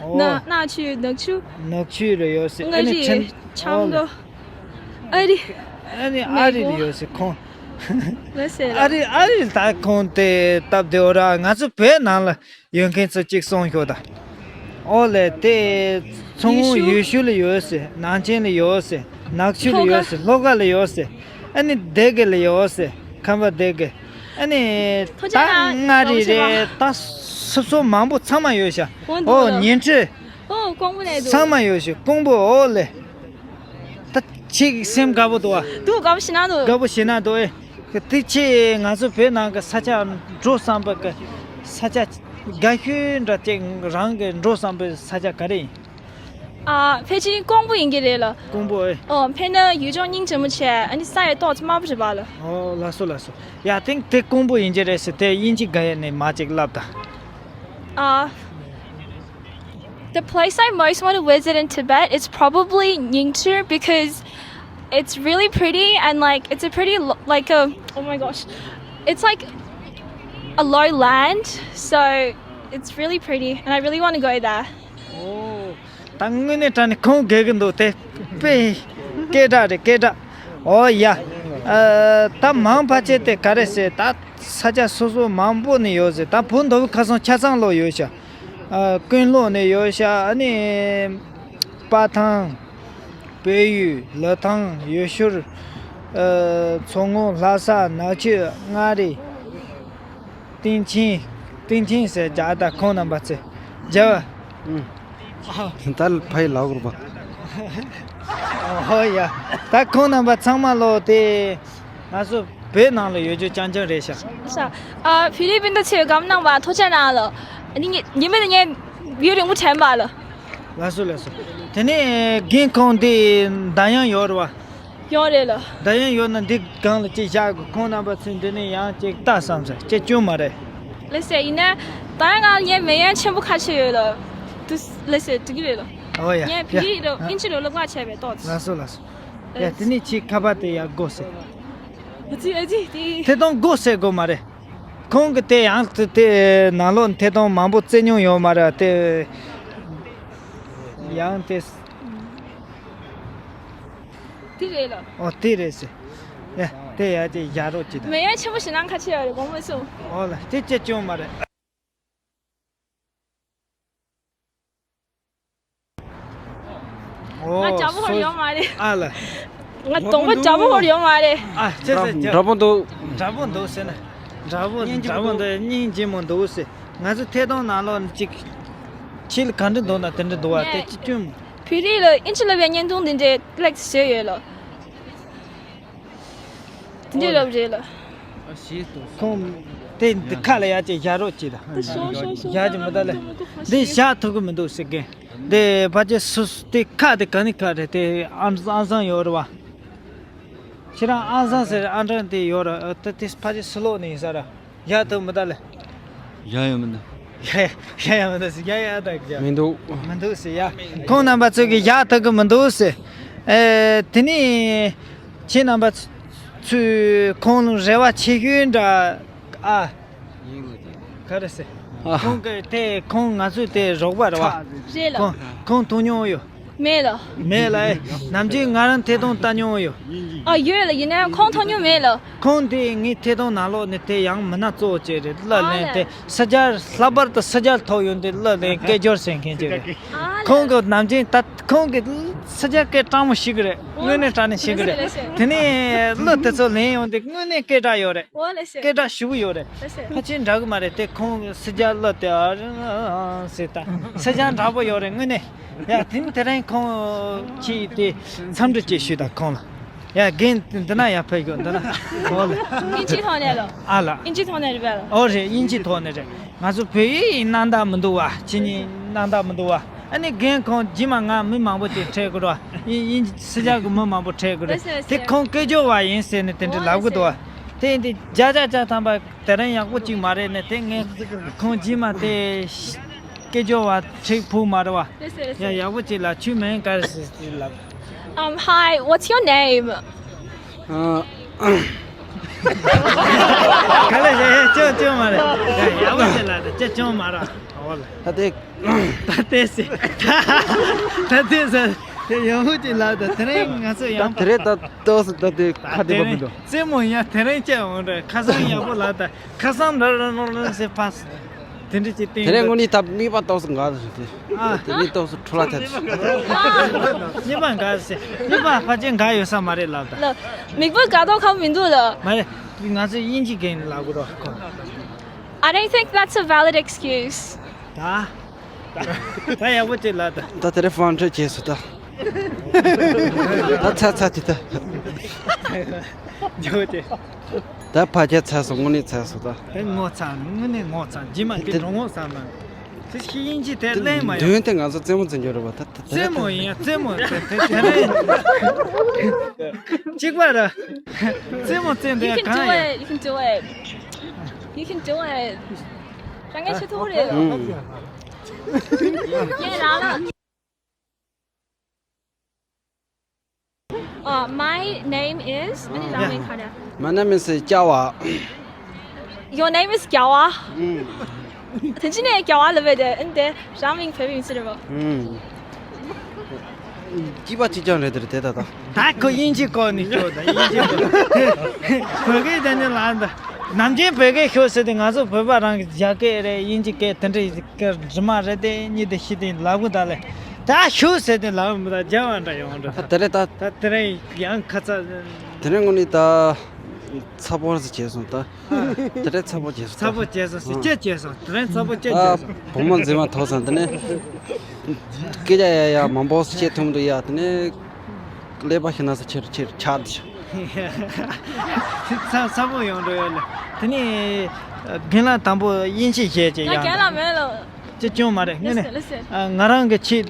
ཨོ། ན་ན་ཆུ། ནག་ཆུ། ནག་ཆུ་ལ་ཡོད་ཟེར། མངའ་རིས། ཨ་ནི་ཁྲེང་། ཆབ་མདོ། ཨོ་ལེ། ཨ་རི། ཨ་ནི་ཨ་རི་ལ་ཡོད་ཟེར་ཁོང་། ལགས་སོ། ཨ་རི་ཨ་རི་ད་ཁོང་དེ་སྟབས་བདེ་བོ་ར། ང་ཚོ་བོད་ནང་ལ་ཡོད་མཁན་ཚོ་གཅིག་གསུངས་ཤོག་ད། ཨོ་ལེ་དེ། མཚོ་སྔོན་ཡུལ་ཤུལ་ལ་ཡོད་ཟེར། ནང་ཆེན་ལ་ཡོད་ཟེར། ནག་ཆུ་ལ་ཡོད་ཟེར། ལྷོ་ཁ་ལ་ཡོད་ཟེར། ཨ་ནི་སྡེ་དགེ་ལ་ཡོད་ཟེར། ཁམས་པ་སྡེ་དགེ། ཨ་ནི་ད་མངའ་རིས་རེད། ད་སོ་སོ་མང་པོ་ཚང་མ་ཡོད་ཤག་ཨོ་ཉི་ཁྲི། ཨོ་ཀོང་པོ་ནས་འདུག་ཚང་མ་ཡོད་ཤག་ཀོང་པོ་ཨོ་ལེ། ད་ཁྱེད་སེམས་དགའ་པོ་འདུག་ཨ། འདུག་དགའ་པོ་ཞེ་ན་འདུག་དགའ་པོ་ཞེ་ན་འདུག་ཨེ། དེ་ཁྱེད་ང་ཚོ་བོད་ནང་གི་ས་ཆ་འགྲོ་བསམ་པ་གི་ས་ཆ་དགའ་ཤོས་འདྲ་ཅིག་རང་གི་འགྲོ་བསམ་པའི་ས་ཆ་ག་རེ་ཡིན། ཨ་ཕལ་ཆེར་ཀོང་པོ་ཡིན་གྱི་རེད་ལ། ཀོང་པོ་ཨེ། ཨོ་དཔེར་ན་ཡུལ་ལྗོངས་སྙིང་རྗེ་མོ་བྱས། ཨ་ནི་ས་ཡི་ཏོག་ཙམ་དམར་པོ་རེད་པ་ལ། ཨོ་ལགས་སོ་ལགས་སོ། ཡ་དེང་དེ་ཀོང་པོ་ཡིན་གྱི་རེད་ཟེར་དེ་དབྱིན་ཇི་དགའ་ཡས་ནས་མ་ཅིག་ལབ་ད། ཨ། The place I most want to visit in Tibet is probably Ningchir because it's really pretty and like it's a pretty lo- like a oh my gosh, it's like a low land, so it's really pretty and I really want to go there. ཨོ། ད་དངོས་གནས་དྲང་གནས་ཁོང་དགའ་གི་འདུག་དེ་དཔེ་སྐད་གྲགས་རེད་སྐད་གྲགས། ཨོ་ཡ། ཨ། ད་མང་ཕལ་ཆེར་དེ་ག་རེ་ཟེར། ད་ས་ཆ་སོ་སོ་མང་པོ་ནས་ཡོད་ཟེར། ད་བོད་མདོ་དབུས་ཁ་སང་ཆ་ཚང་ལོག་ཡོད་ཤག་ཨ། ཀུན་ལོག་ནས་ཡོད་ཤག་ཨ་ནི་སྤ་ཐང་། བལ་ཡུལ། ལི་ཐང་། ཡུལ་ཤུལ། ཨ། མཚོ་སྔོན། ལྷ་ས། ནག་ཆུ། མངའ་རིས། སྟེང་ཆེན། སྟེང་ཆེན་ཟེར་རྒྱ་ད་ཁོང་རྣམ་པ་ཚོས་རྒྱ་བ། ད་ཕ་ཡི་ལག་རུ་པ། ཧོ་ཡ། ད་ཁོང་རྣམ་པ་ཚང་མ་ལོ་དེ་ང་ཚོ་བོད་ནང་ལ་ཡོད་རྒྱུ་རྐྱང་རྐྱང་རེད་ཤག་ཤ། ཨ། ཕི་ལི་པིན་དུ་ཆེ་གམ་ནང་བ་ཐོ་ཆ་ནང་ལ། ཉི་ཉི་མེད་ཉེ་ཡུ་རིང་པོ་དྲན་པ་ལ། ལགས་སོ་ལགས་སོ། དེ་ནས་རྒན་ཁོང་དེ་འདམ་ཡང་ཡོད་རེད་བ། ཡོད་རེད་ལ། འདམ་ཡང་ཡོད་ན་འདི་སྒང་ལ་ཅིག་བཞག་གི་ཁོང་རྣམ་པ་ཚོས་འདི་ནས་ཡང་ཅིག་ལྟ་བསམ་ཟེར་ཅིག་བྱུང་མ་རེད། ལགས་སེ་ཡིན་ན། ད་ང་ངའི་མེ་ཡང་ཆེན་པོ་ཁ་ཤས་ཡོད་ལ། དུ་ལགས་སེ་འགྲིག་གི་རེད་ལ། ཨོ་ཡ། ངས་བི་ཡ་ཡི་རོ་ཨིན་ཅི་རོ་ལ་ང་བྱས་པའི་ཏོག་ལགས་སོ་ལགས་སོ། ཡ་དེ་ནས་ཁྱེད་ཁ་པར་དེ་ཡར་སྒོ་ཟེར། ཨ་ཙི་ཨ་ཙི་དེ། ཐད་གཏོང་སྒོ་ཟེར་དགོས་མ་རེད། ཁོང་གི་དེ་ཡང་དེ་དེ་ནང་ལོགས་ཐད་གཏོང་མང་པོ་རྩེ་མྱོང་ཡོད་མ་རེད་དེ། ཡང་དེ། དེ་རེད་ལ། ཨོ་དེ་རེད་ཟེར། ཡ་དེ་ཡ་དེ་ཡ་རོགས་ཅི་དང་། མེ་ཡ་ཆེན་པོ་ཞིག་ནང་ཁ་ཆེ་ཡ་རེད་དགོངས་མ་སོང་། ཨོ་ལ་དེ་ཅི་བྱུང་མ་རེད། ང་ཨོ་དྲ་པོ་ཧོར་ཡོང་མ་རེད། ཨ་ལ། ང་གདོང་པ་དྲ་པོ་ཧོར་ཡོང་མ་རེད། ཨ་ཅི་ཟེར་ཅི། དྲ་པོ་འདུག་དྲ་པོ་འདུག་ཟེར་ན། དྲ་པོ་དྲ་པོ་འདུག་སྙིང་རྗེ་མོ་འདུག་ཟེར། ང་ཚོ་ཐད་གཏོང་ནང་ལོགས་ཅིག་ཕྱི་ལ་ག་འདྲ་འདུག་ན་དེ་འདྲ་འདུག་བ་དེ་ཅི་བྱུང་། བོད་རིགས་ལ་ཨིན་ཇི་ལབ་པའི་བརྙན་ཐུང་འདི་འདྲའི་ལེགས་བཟོས་ཡོད་ལ། འདི་འདྲའི་ལབ་རེད་ལ། ཁོང་དེ་འདི་ཁ་ལ་ཡ་ཅིག་བཞག་རོགས་གྱིས་ད། ཤོག་ཤོག་ཤོག་བཞག་ཅིག་མི་ད་ལེ། འདི་བཞག་ཐུབ་གི་མི་འདུག་ཟེར་གི། འདི་ཕ་ཅེ་སུ་དེ་ཁ་དེ་ག་ནི་ཁ་རེད་དེ། ཨང་ཨང་སང་ཡོད་རེད་བ། ཁྱེད་རང་ཨང་སང་ཟེར་ཨང་གྲངས་དེ་ཡོད་རེད་དེ། དེ་ཕ་ཅེ་སུ་ལོག་ནི་ཡིན་ས་ར། བཞག་ཐུབ་མི་ད་ལེ། བཞག་ཡོད་མི་འདུག་ཡ་ཡ་ཡ་ཡ་མི་འདུག་ཟེར། ཡ་ཡ་ད་ཡ། མི་འདུག་མི་འདུག་ཟེར་ཡ། ཁོང་རྣམ་པ་ཚོ་གིས་བཞག་ཐུབ་གི་མི་འདུག་ཟེར། ཨེ། དེ་ནས་ཁྱེད་རྣམ་པ་ཚོས་ཁོང་རེ་བ་ཆེ་ཤོས་འདྲ་ཨ། ག་རེ་ཟེར། ཨ། ཁོང་གི་དེ་ཁོང་ང་ཚོའི་དེ་རོགས་པ་རེད་བ། རེད་ལ། ཁོང་ཁོང་མཐོང་མྱོང་ཡོད། མེད་ལ། མེད་ལ་ཨེ། ནམ་རྒྱུན་ང་རང་ཐད་གཏོང་ལྟ་མྱོང་ཡོད། ཨ་ཡོད་ལ་ཡིན་ན་ཡང་ཁོང་མཐོང་མྱོང་མེད་ལ། ཁོང་དེ་ངའི་ཐད་གཏོང་ནང་ལོགས་ནས་དེ་ཡང་མི་སྣ་གཙོ་བོ་ཅིག་རེད། གླུ་ཨ་ལེན་ལ། དེ་སི་ཇར་ལྷག་པར་དུ་སི་ཇར་ཐོག་ཡོང་དུས་གླུ་ལེན་སྐད་སྦྱོར་ཟེར་མཁན་ཅིག་རེད། ཨ་ལ། ཁོང་གི་ནམ་རྒྱུན་ད་ཁོང་གི་སི་ཇར་སྐད་གྲགས་མོ་ཞིག་རེད། དངོས་གནས་དྲང་གནས་ཞིག་རེད། ཨོ་ལེ་ཤེ། དེ་ནས་གླུ་དེ་ཚོ་ལེན་ཡོང་དུས་དངོས་གནས་སྐད་གྲགས་ཡོད་རེད། ཨོ་ལེ་ཤེ། སྐད་གྲགས་ཞེ་པོ་ཡོད་རེད། ལེ་ཤེ། ཕལ་ཆེར་འདྲ་གི་མ་རེད་དེ། ཁོང་གི་སི་ཇར་གླུ་དེ་ཨ་ཟེར་ད་སི་ཇར་འདྲ་པོ་ཡོད་རེད་དངོས་གནས། ཡ་དེ་ནི་དེ་རིང་ཁོང་ཁྱེད་དེ་འཚམས་འདྲི་ཅིག་ཞུས་དང་ཁོང་ལ། ཡ་རྒན་འདི་ན་ཡར་ཕེབས་ཤོག་འདི་ན། ཨོ་ལེ། ཨིན་ཇི་ཐོག་ནས་ལོ། ཨ་ལ། ཨིན་ཇི་ཐོག་ནས་རེད་པས་ལ། ཨོ་རེད། ཨིན་ཇི་ཐོག་ནས་རེད། ང་ཚོ་བོད་ཡིག་ཡིན་སྣང་དག་མི་འདུག་བ། ཁྱེད་གཉིས་སྣང་དག་མི་འདུག་བ། ཨ་ནི་རྒན་ཁོང་རྗེས་མ་ང་མི་མང་པོ་ཅིག་འཕྲད་དགོས་ར། ཨིན་ཨིན་སི་ཇར་གི་མི་མང་པོ་འཕྲད་དགོས་རེད། ལགས་སེ་ལགས་སེ། དེ་ཁོང་སྐད་སྦྱོར་བ་ཡིན་ཟེར་ནས་དེ་འདྲ་ལབ་གི་འདུག་བ། དེ་ཡིན་དུས་བརྒྱ་ཆ་བརྒྱ་ཐམ་པ་དེ་རིང་ཡག་པོ་ཅིག་མ་རེད་ནས་དེ་ངས་ཁོང་རྗེས་མ་དེ་སྐད་སྦྱོར་བ་འགྲིག་ཕུག་མ་རེད་བ། ལགས་སེ་ལགས་སེ། ཡ་ཡག་པོ་ཅིག་ལབ། ཁྱོད་མིང་ག་རེ་ཟེར་ཟེར་ལབ། Um, hi, what's your name? ཨ། ག་ལེ་ཡ་ཡ་ཅོ་ཅོ་མ་རེད། ཡ་ཡག་པོ་ཅིག་ལབ་དང་ཅོ་ཅོ་མ་རེད། འོ་ལ། ད་དེ། ད་དེ་ཟེར། ད་དེ་ཟེར། དེ་ཡག་པོ་ཅིག་ལབ་དང་དེ་རིང་ང་ཚོ་ཡང་ད་དེ་རེད། ད་ཏོག་ཙམ་ད་དེ་ཁ་བདེ་པོ་མི་འདུག་རྩེད་མོ་ཡ་དེ་རིང་བཅད་འོང་རེད། ཁ་སང་ཡག་པོ་ལབ་དང་ཁ་སང་འདྲ་ར་ནོར་ལོན་ཟེར་ཕ། དེ་འདྲ་ཅིག་བསྟན། དེ་རིང་དངོས་གནས་ད་མིག་པ་ཏོག་ཙམ་འགག་ཟེར་ཏེ། ཨ། དེ་མིག་ཏོག་ཙམ་འཕྲོ་བརླག་ཐེབས་སོང་། མིག་པ་འགག་ཟེར། མིག་པ་ཕལ་ཆེར་འགག་ཡོད་ས་མ་རེད་ལབ་ད། ལ། མིག་པ་འགག་མདོག་ཁ་པོ་མི་འདུག་ལ། མ་རེད། ང་ཚོས་དབྱིན་ཇི་སྐད་ལབ་དགོས་རོགས། I don't think that's a valid excuse. ད། ད་ཡག་པོ་ཅིག་ལབ་ད། ད་དེ་རིང་ཕོན་ཁྲོད་བྱས་སོང་ད། ད་ཚ་ཚ་དེ་ད། ཇོ་དེ། ད་ཕ་ཁྱ་ཚ་སོང་། དངོས་གནས་ཚ་སོང་ད། དེ་ངོ་ཚ། དངོས་གནས་ངོ་ཚ། རྗེས་མ་དེ་དེ་འགྲོ་ངོ་ཚ་མ། དེ་ཤི་དབྱིན་ཇི་དེ་ལེན་མ་ཡོང་། མདུན་དེ་ང་ཚོ་རྩེད་མོ་རྩེ་རྒྱུ་རེད་པ་ད། རྩེད་མོ་ཡིན་ཡ། རྩེད་མོ་དེ་དེ་དེ་རེད། གཅིག་པ་ར། རྩེད་མོ་རྩེ་འདི་You can གང་do ཡིན། It. You can do it. You can do it. རང་ངས་བྱེད་ཐུབ་རེད། ཨུམ། ངས་རང་ལ། Uh, my name is. ཨ་ནི་རང་མིང་ག་རེ། My name is རྒྱལ་བ། Your name is རྒྱལ་བ། ཨུམ། དེ་ཅི་ནས་རྒྱལ་བ་ལབ་པའི་དེ། ཨ་ནི་དེ་རང་མིང་བོད་པའི་མིང་ཚིག་རེད་པ། ཨུམ། སྐྱིད་པ་གཅིག་རྐྱང་རེད་དེ་རེད་དེ་ད་ད། ད་ཁོ་དབྱིན་ཇི་བཀོལ་ནས་ཤོག་ད། དབྱིན་ཇི་བཀོལ། བོད་སྐད་དེ་ནི་ལ་ད། ནམ་རྒྱུན་བོད་སྐད་ཤོག་ཟེར་ཏེ། ང་ཚོ་བོད་པ་རང་གི་རྒྱ་སྐད་རེད། དབྱིན་ཇི་སྐད་དེ་འདྲ་གི་རྫུན་མ་རེད་དེ་གཉིས་དེ་ཤི་དེ་ལབ་གི་ད་ལེ། ད་ཤོག་ཟེར་ཏེ་ལབ་མི་ད་རྒྱ་བ་འདྲ་ཡོང་འདྲ། ད་དེ་རེད་ད། ད་དེ་རིང་ཡང་ཁ་ཚ། དེ་རིང་དངོས་གནས་ད་ཚ་པོ་རེ་ཟེར་བྱས་སོང་ད། དེ་རིང་ཚ་པོ་བྱས་སོང་ད། ཚ་པོ་བྱས་སོང་ཟེར། ཨ། སྐྱིད་བྱས་སོང་། དེ་རིང་ཚ་པོ་སྐྱིད་ད་བྱས་སོང་། བུ་མོ་མཛེས་མ་ཐོག་ཙང་དེ་ནས། སྐད་ཆ་ཡ་ཡ་མང་པོ་བཤད་ཐུབ་འདུག་ཡ། དེ་ནས་ཀླད་པ་ཤི་ན་ས་ཆེར་ཆེར་ཆགས་འདུག་ཚ་ཚ་པོ་ཡོང་འགྲོ་ཡོད་ལ། དེ་ནས་རྒན་ལགས་དང་པོ་དབྱིན་ཇི་བཤད་ཅིག་ཡ། ང་རྒན་ལགས་མེད་ལ། ཅི་སྐྱོན་མ་རེད། དངོས་གནས། Listen, listen. ཨ། ང་རང་གི་ཆེད་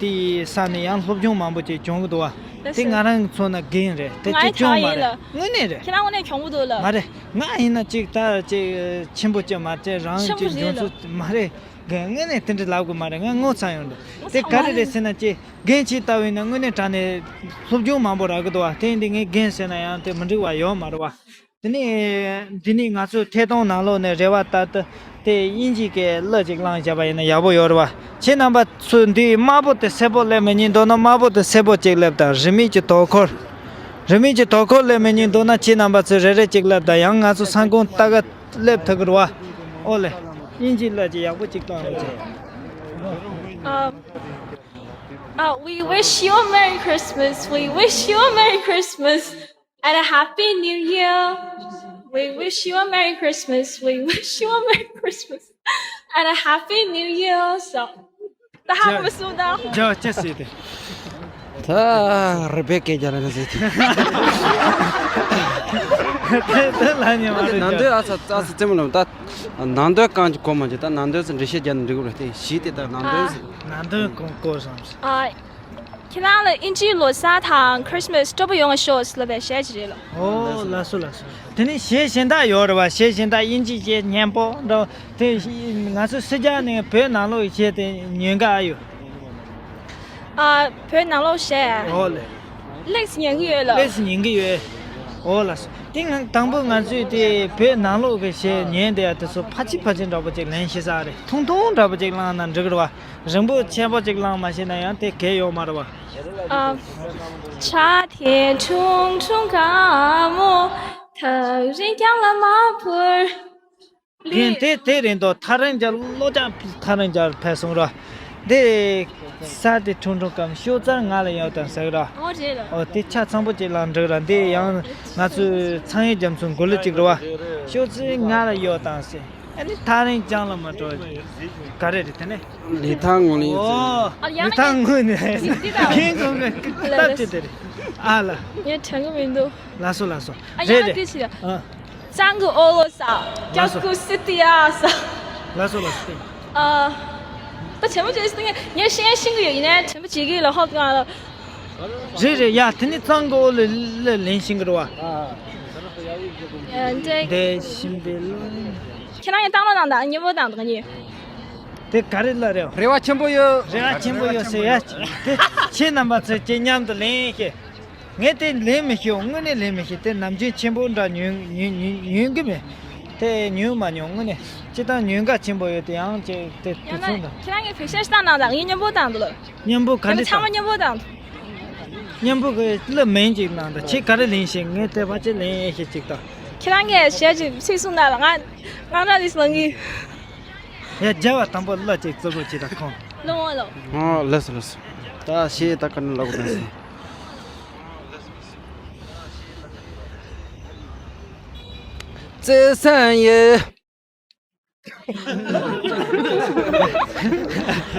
དེའི་ས་ནས་ཡང་སློབ་སྦྱོང་མང་པོ་ཅིག་སྦྱོང་གི་འདུག་བ། དེ་ང་རང་མཚོན་ན་རྒན་རེད་དེ། ཅི་སྐྱོན་མ་རེད། དངོས་གནས་རེད། ཁྱེད་རང་དངོས་གནས་གྱོང་པོ་འདུག་ལ། མ་རེད། ང་ཡིན་ན་ཅིག་ད་ཅིག་ཆེན་པོ་ཅིག་མ་བྱས། རང་ཅིག་འཇོན་ཚོད་མ་རེད། རྒན་དངོས་གནས་དེ་འདྲ་ལབ་དགོས་མ་རེད། ང་ངོ་ཚ་ཡོང་འདུག་དེ་ག་རེ་རེད་ཟེར་ན། ཅིག་རྒན་ཅིག་ལྟ་བུ་ཡིན་ན་དངོས་གནས་དྲང་གནས་སློབ་སྦྱོང་མང་པོ་རག་གི་འདུག་བ། དེ་ཡིན་དུས་ངས་རྒན་ཟེར་ན་ཡང་དེ་མི་འགྲིག་པ་ཡོད་མ་རེད་བ། དེ་ནས་འདི་ནས་ང་ཚོའི་ཐད་གཏོང་ནང་ལོགས་ནས་རེ་བ་ལྟར་དུ་དེ་དབྱིན་ཇིའི་སྐད་གླུ་ཅིག་བླངས་བཞག་པ་ཡིན་ན་ཡག་པོ་ཡོད་རེད་བ། ཁྱེད་རྣམ་པ་ཚོས་འདིའི་དམར་པོ་དེ་སེར་པོ་སླེབས་མི་ཉན་འདུག་ན། དམར་པོ་དེ་སེར་པོ་ཅིག་སླེབས་དང་། རིན་མེད་ཀྱི་དོ་ཁུར། རིན་མེད་ཀྱི་དོ་ཁུར་སླེབས་མི་ཉན་འདུག་ན། ཁྱེད་རྣམ་པ་ཚོས་རེ་རེ་ཅིག་སླེབས་དང་། ཡང་ང་ཚོ་ས་ཁོངས་ལྟ་ག་སླེབས་ཐུབ་ཀྱི་རེད་བ། ཨོ་ལེ། དབྱིན་ཇིའི་གླུ་ཅིག་ཡག་པོ་ཅིག་བཏང་རོགས་བྱེད། Uh, uh, we wish you a Merry Christmas. We wish you a Merry Christmas and a Happy New Year. We wish you a Merry Christmas. We wish you a Merry Christmas and a Happy New Year. So, the happy soon. རྒྱ་ཅི་ཟེར་ཏེ། ད་རེ་བེ་ཀེ་རྒྱ་ལ་ཟེར་ཏེ། དེ་དེ་ལ་ཉེ་བ་རེད། ནང་དོན་ཨ་ཚ་ཨ་ཚ་རྩེད་མོ་ལ་ད། ནང་དོན་གང་ཅིག་གོ་མ་བྱུང་། ད་ནང་དོན་ཟེར་འགྲེལ་བཤད་རྒྱག་ན་འགྲིག་གི་རེད་དེ། གཞི་དེ་ད་ནང་དོན་ཟེར། ནང་དོན་གོ་གོ་སོང་། ཨ། ཁྱེད་རང་ལ་དབྱིན་ཇིའི་ལོ་གསར་དང་Christmas སྤྲོ་པོ་ཡོང་བ་ཤོག་ལབ་པའི་གཞས་ཅིག་རེད་ལ། ཨོ་ལགས་སོ་ལགས་སོ། དེ་ནས་གཞས་གཞན་དག་ཡོད་རེད་བ། གཞས་གཞན་དག་དབྱིན་ཇིའི་གཞས་སྙན་པོ་འདྲ་བོ་དེ། ང་ཚོ་སེར་སྐྱ་ནས་བོད་ནང་ལོགས་གཞས་དེ་ཉན་ག་ཨ་ཡོད། ཨ། བོད་ནང་ལོགས་གཞས། ཨོ་ལེ། ལེགས་ཉན་གི་ཡོད་ལ། ལེགས་ཉན་གི་ཡོད། ཨོ་ལགས་སོ། དེ་ང་དང་པོ་ང་ཚོས་དེ་བོད་ནང་ལོགས་ཀྱི་གཞས་ཉན་བསྡད་ཡ་དེ་ཚོ་ཕལ་ཆེར་ཕལ་ཆེར་འདྲ་པོ་ཅིག་ལེན་ཤེས་ས་རེད། ཐུང་ཐུང་འདྲ་པོ་ཅིག་བླངས་ན་འགྲིག་གི་རེད་བ། རིང་པོ་ཆེན་པོ་ཅིག་བླངས་མ་ཤེས་ན་ཡང་དེ་གལ་ཡོད་མ་རེད་བ། ཨ། བྱ་དེ་ཁྲུང་ཁྲུང་དཀར་མོ། ཐག་རིང་རྒྱང་ལ་མ་འཕུར། རྒན་དེ་དེ་རེད་འདུག་ཐག་རིང་རྒྱང་། ལོ་རྒྱང་ཐག་རིང་རྒྱང་ཕེབས་སོང་ར། འདི་ས་དེ་ཁྲུང་ཁྲུང་དཀར་མོ། ཤོག་རྩལ་ང་ལ་ཡོད་དང་ཟེར་ར། ཨོ་རེད་ལ། ཨོ་དེ་ཆ་ཚང་པོ་ཅིག་ལ་འགྲིག་ར། འདི་ཡང་ང་ཚོའི་ཚངས་དབྱངས་རྒྱ་མཚོའི་མགུར་གླུ་ཅིག་རེད་བ། ཤོག་རྩལ་ང་ལ་ཡོད་དང་ཟེར། ཨ་ནི་ཐག་རིང་རྒྱང་ལ་མ་འགྲོ། ག་རེ་རེད་དེ་ནས། ལི་ཐང་ངུ་ནི། ཨོ། ཨ་ཡང་ལི་ཐང་ངུ་ནི། ཁྱེད་ཁོང་གི་སྟབས་ཅིག་དེ་རེད། ཨ་ལ། ངས་དྲན་གི་མི་འདུག་ལགས་སོ་ལགས་སོ། ཨ་རེད་ཡང་རེད། དེ་ཆི་ཡ། ཨ། གཙང་གི་ཨོ་ལོ་ས། ལགས་སོ། སྐྱབས་སྐུ་སི་ཏི་ཡ་ས། ལགས་སོ་ལགས་སོ། ཨ། ད་དྲན་པ་བརྗེད་སོང་། ངས་ཤེས་ཤེས་ཀྱི་ཡོད། ཡིན་ནའི་དྲན་པ་བརྗེད་ཀྱི་ལ་ཧོབ་གང་ལ། རེད་རེད་ཡ། དེ་ནི་གཙང་གི་ཨོ་ལོ་ལ་ལེན་ཤེས་ཀྱི་རེད་བ། ཨ། འདྲེ། འདྲེ་ཤིང་པའི་ལོ། ཁྱེད་རང་ཡང་བཏང་ལོ་བཏང་དང་། སྙན་པོ་བཏང་དང་གཉིས། དེ་ག་རེ་ལ་རེད། རེ་བ་ཆེན་པོ་ཡོད། རེ་བ་ཆེན་པོ་ཡོད་ཟེར་ཡ། དེ་ཁྱེད་རྣམ་པ་ཚོས་ཁྱེད་མཉམ་དུ་ལེན་ཤེས། ངས་དེ་ལེན་མི་ཤེས། དངོས་གནས་ལེན་མི་ཤེས། དེ་ནམ་རྒྱུན་ཆེན་པོ་འདྲ་ཉོན་ཉོན་ཉོན་ཉོན་གི་མེད། དེ་ཉོན་མ་མྱོང་། དངོས་གནས་སྤྱིར་བཏང་ཉེན་ཁ་ཆེན་པོ་ཡོད་དེ། ཡང་ཅིག་དེ་དུས་ཡང་ན་ཚོད་འདྲ། ཁྱེད་རང་གིས་བེད་སྤྱོད་བཏང་གནང་དང་། ངས་སྙན་པོ་བཏང་འདུག་ལ། སྙན་པོ་ག་འདྲ་ཚང་མ་བཏང་། སྙན་པོ་བཏང་འདུག་སྙན་པོ་གི་གླུ་མིང་ཅིག་གནང་དང་། ཁྱེད་ག་རེ་ལེན་ཤེས། ངས་དེ་ཕལ་ཆེར་ལེན་ཤེས་ཅིག་དང་། ཁྱེད་རང་གིས་གཞས་ཅིག་ཚིག་གསུངས་དང་ལ། ང་ང་རང་ལིས་ལང་གི། ཡ། རྒྱལ་བ་དང་པོ་ལ་ཅིག་བརྩི་བཀུར་བྱེད་དང་ཁོང་། ལོ་ལོ། ཨོ་ལགས་སོ་ལགས་སོ། ད་ཤེས་ད་ག་ནས་ལབ་དགོས་དང་། བརྩེ་སེམས་ཡོད།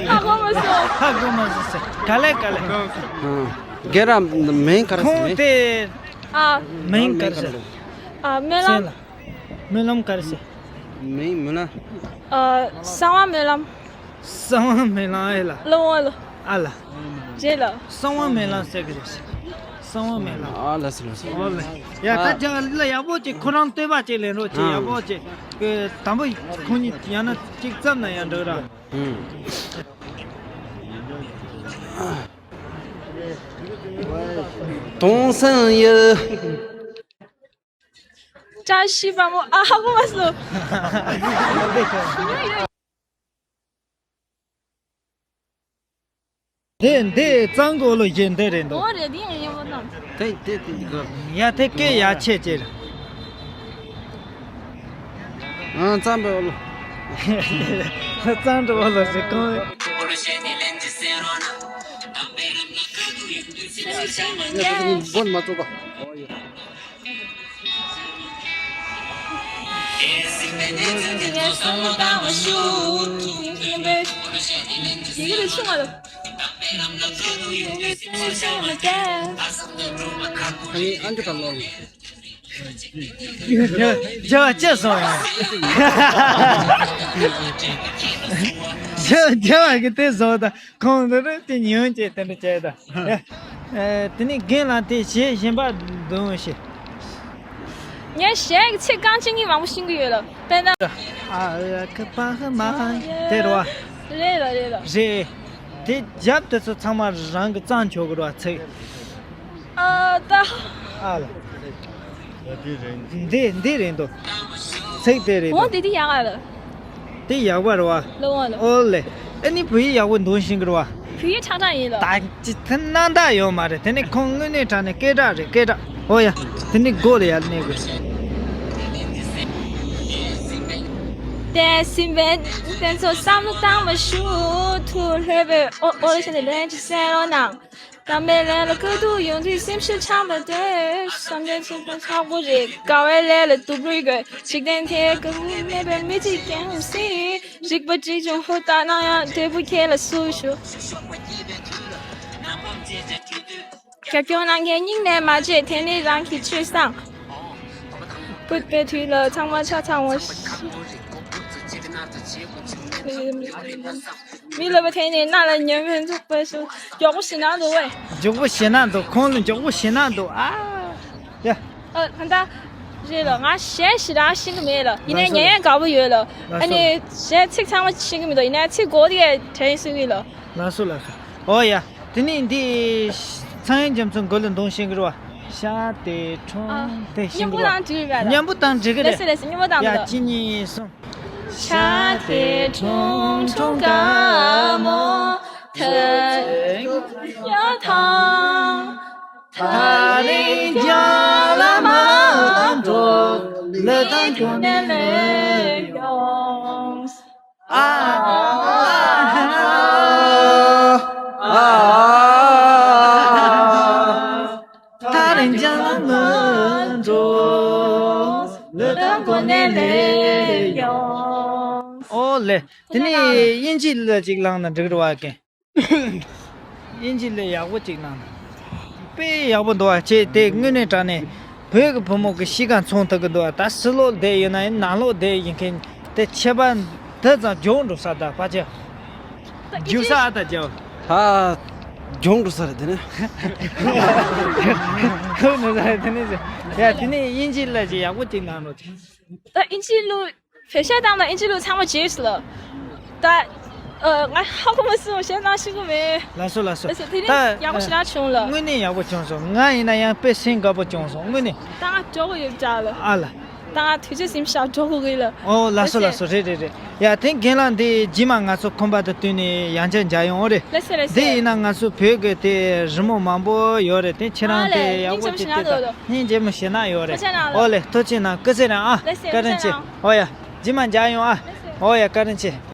ཧ་གོ་མ་སོང་། ཧ་གོ་མ་སོང་ཟེར། ག་ལེ་ག་ལེ། རྒན་རབས་མིང་ག་རེ་ཟེར། ཁོང་དེ། ཨ། མིང་ག་རེ་ཟེར། ཨ། སྨོན་ལམ། སྨོན་ལམ་ག་རེ་ཟེར། མིང་སྨོན་ལམ། ཨ། གསང་བ་སྨོན་ལམ། གསང་བ་སྨོན་ལམ་ཨེ་ལ། ལོ་ལོ། ཨ་ལ། རེད་ལ། གསང་བ་སྨོན་ལམ་ཟེར་གི་རེད། གསང་བ་སྨོན་ལམ། ཨ་ལགས་སོ་ལགས་སོ། ཨོ་ལེ། ཡ། ད་རྒྱ་ལ་ཡག་པོ་ཅིག་ཁོ་རང་བསྟོད་པ་ཅིག་ལེན་རོགས་ཅིག་ཨ། ཡག་པོ་ཅིག་གི། དང་པོ་ཁོང་གཉིས་ཡང་ན་གཅིག་བརྩམས་ན་ཡང་འགྲིག་ར། ཨུམ། དུང་སང་ཡི། བཀྲ་ཤིས་པ་མོ། ཨ། ཧ་གོ་མ་སོང་། དེ་འདི་གཙང་གོ་ལོ་བཞིན་དེ་རེད་འདུག་ཨོ་རེད། དེ་ཡང་ཡག་པོ་དང་། དེ་དེ་དེ་འདི་ག་ཡ། དེ་སྐད་ཡ་ཆེ་ཆེ་རེད། ཨ། གཙང་པའི་འོག་ལོ། གཙང་པའི་འོག་ལོ་ཟེར་གང་། ཡ། དེ་ནི་མགོ་མ་བཙུགས་པ། ཨ་ནི་ཨ་འཇུ་ག་ལོ། རྒྱལ་བ་ཅི་སོང་ཡང་། རྒྱལ་བ་གི་དེ་བཟོ་ད། ཁོང་ཚོ་རེ་དེ་ཉོན་ཅེས་དེ་འདྲ་བྱས་ད། ཡ། ཨེ། དེ་ནི་རྒན་ལགས་དེ་གཞས་གཞན་པ་འདོན་ཤེས། ངས་གཞས་ཀྱི་ཚིག་རྐང་གཅིག་གཉིས་མང་པོ་ཤེས་ཀྱི་ཡོད་ལ། དཔེར་ན། ཨ་ཨ་ཁ་པ་ཧ་མ་དེ་རེད་བ། རེད་ལ་རེད་ལ། རེད། དེ་རྒྱབ་དེ་ཚོ་ཚང་མ་རང་གི་བརྩམས་ཆོག་གི་རེད་བ། ཚིག་ཨ་ད། ཨ་ལ། འདི་འདི་རེད་འདུག་ཚིག་དེ་རེད་འོ་འདུག་དེ་དེ་ཡག་ཨ་ལ། དེ་ཡག་པ་རེད་བ། ལོ་ཨ་ལ། ཨོ་ལེ། ཨ་ནི་བོད་ཡིག་ཡག་པོ་འདོན་ཤེས་ཀྱི་རེད་བ། བོད་ཡིག་ཁྲག་ཁྲག་ཡིན་ལ། ད་ཅི་ཐུན་སྣང་དག་ཡོད་མ་རེད། དེ་ནི་ཁོང་དངོས་གནས་དྲང་གནས་སྐད་གྲགས་རེད། སྐད་གྲགས། ཨོ་ཡ། དེ་ནི་མགོ་ལ་ཡར་གནས་དགོས། དེ་སྲིད་པའི་དེ་ཚོ་བསམ་བློ་བཏང་མ་ཞུ། ཐུགས་ལྷོད་པའི་ཨོ་ཨོ་ལ་བྱས་ནས་ལན་ཅིག་གསན་རོགས་གནང་། དམ་པའི་ལས་ལ་དཀའ་སྡུག་ཡོང་དུས་སེམས་ཤུགས་ཆག་མ་སྡོད། བསམ་གཏན་ཚུལ་ཁྲིམས་ཆག་པོ་རེད། དགའ་བའི་ལས་ལ་སྡུག་རུས་དགོས། འཇིག་རྟེན་དེ་དགའ་བོ་མེད་པའི་མི་གཅིག་ཀྱང་སྲིད། རིག་པ་གཅིག་བྱུང་ཧུར་ཐག་གནང་ཡང་འབྲས་བུ་ཁྱེད་ལ་སུས་ཞུ། རྒྱབ་སྐྱོར་གནང་མཁན་སྙིང་ནས་མ་བརྗེད། དེ་ནི་རང་གི་སྤྱོད་བཟང་། བུད་པའི་དུས་ལ་ཚང་མ་ཆ་ཚང་བ། མི་ལབ་པ་དེ་ནི་རྣ་ལ་ཉན་མི་འདུག་པ་སུ། མགྱོགས་པོ་ཞེད་སྣང་འདུག་བས། མགྱོགས་པོ་ཞེད་སྣང་འདུག་ཁོང་ལ་མགྱོགས་པོ་ཞེད་སྣང་འདུག་ཨ། ཡ། ཨ། ད་ལྟ་རེད་ལ། ང་གཞས་ཞེ་དྲག་ཤེས་ཀྱི་མེད་ལ། ཡིན་ནའི་ལགས་སོ། ཉན་ཡང་དགའ་པོ་ཡོད་ལ། ལགས་སོ། ཨ་ནི་གཞས་ཚིག་ཚང་མ་ཤེས་ཀྱི་མི་འདུག་ཡིན་ནའི་ཚིག་གོ་དེ་དྲན་སྲིད་ཀྱི་ལ། ལགས་སོ་ལགས་སོ། ཨོ་ཡ། དེ་ནས་འདི་ཚངས་དབྱངས་རྒྱ་མཚོ་མགོ་ལ་འདོན་ཤེས་ཀྱི་རེད་བ། ཤ་དེ་ཁྲུང་དེ་ཤེས་ཀྱི་རེད་བ། མཉམ་པོ་དང་འགྲིག་གི་རེད། མཉམ་པོ་དང་འགྲིག་གི་རེད། ལགས་སོ་ལགས་སོ། མཉམ་པོ་དང་ཡ། འགྲིག་གི། གཅིག་གཉིས་གསུམ། ཤ་དེ་ཁྲུང་ཁྲུང་དགའ་མོ་ཐལ་ཡ་ཐང་། ཐག་རིང་རྒྱང་ལ་མ་འགྲོ། ལི་ཐང་ཁྱོད་ནས་སླེབས་ཡོང་། ཨ་ཨ་ཨ་ཨ། ཐག་རིང་རྒྱང་ལ་མ་འགྲོ། ལི་ཐང་ཁྱོད་ནས་སླེབས་ཡོང་། ཨོ་ལེ། དེ་ནས་དབྱིན་ཇི་ལ་ཅིག་བླངས་ན་འགྲིག་རེད་བ་ཀན། དབྱིན་ཇི་ལས་ཡག་པོ་ཅིག་གནང་། དཔེ་ཡག་པོ་འདུག་ཨ། ཁྱེད་དེ་དངོས་གནས་དྲང་གནས་བོད་ཀྱི་བུ་མོ་གི་གཤིས་ཀ་མཚོན་ཐུབ་ཀྱི་འདུག་ཨ། ད་ཕྱི་ལོགས་བསྡད་ཡོད་ན་ཡང་ནང་ལོགས་བསྡད་ཡིན་མཁན་དེ་ཁྱད་པར་འདི་ཙམ་མགྱོགས་འགྲོ་ས། ད་ཕལ་ཆེར་རྒྱུག་ས་ཨ། ད་རྒྱབ་ཧ་མགྱོགས་འགྲོ་ས་རེད་དེ་ནི། ཁོ་ནི་ས་རེད་དེ་ནི་ཟེར། ཡ། དེ་ནི་དབྱིན་ཇི་ལ་ཅིག་ཡག་པོ་ཅིག་གནང་རོགས་བྱེད། ད་དབྱིན་ཇི་ལུགས། བོད་གཞས་བཏང་དང་དབྱིན་ཇི་ལུགས་ཚང་མ་བརྗེས་སོང་ལ། ད། ཨ། ང་ཧ་གོ་མ་སོང་། གཞས་གནང་ཤེས་ཀྱི་མེད། ལགས་སོ་ལགས་སོ། ལགས་སོ། དེ་ནི་ད་ཡག་པོ་ཞེ་དྲག་བྱུང་ལ། དངོས་གནས་ཡག་པོ་བྱུང་སོང་། ང་ཡིན་ན་ཡང་དཔེ་སེམས་དགའ་པོ་བྱུང་སོང་། དངོས་གནས། ད་ང་འགྲོ་དགོས་ཡོད་འདྲ་ལ། ཨ་ལ། ད་ང་དུས་ཚོད་ཟིན་ཤག་འགྲོ་དགོས་གི་ལ། ཨོ་ལགས་སོ། ལགས་སོ། ལགས་སོ། རེད་རེད་རེད། ཡ། དེ་རྒན་ལགས་འདི་རྗེས་མ་ང་ཚོ་ཁོམ་པ་དང་བསྟུན་ནས་ཡང་བསྐྱར་མཇལ་ཡོང་། ཨོ་རེད། ལགས་སོ་ལགས་སོ། འདི་ཡིན་ན་ང་ཚོ་བོད་ཀྱི་དེ་རི་མོ་མང་པོ་ཡོད་རེད། དེ་ཁྱེད་རང་དེ་ཡག་པོ་ཅིག་བལྟས་ད། སྙིང་རྗེ་མོ་ཞེ་དྲག་ཡོད་རེད། ཨོ་ལེ། ཐུགས་རྗེ་གནང་། སྐུ་ཚེ་རིང་ཨ། ལགས་སོ། བཀའ་དྲིན་ཆེ། ཨོ་ཡ། རྗེས་མ་མཇལ་ཡོང་ཨ། ཨོ་ཡ། བཀའ་དྲིན་ཆེ།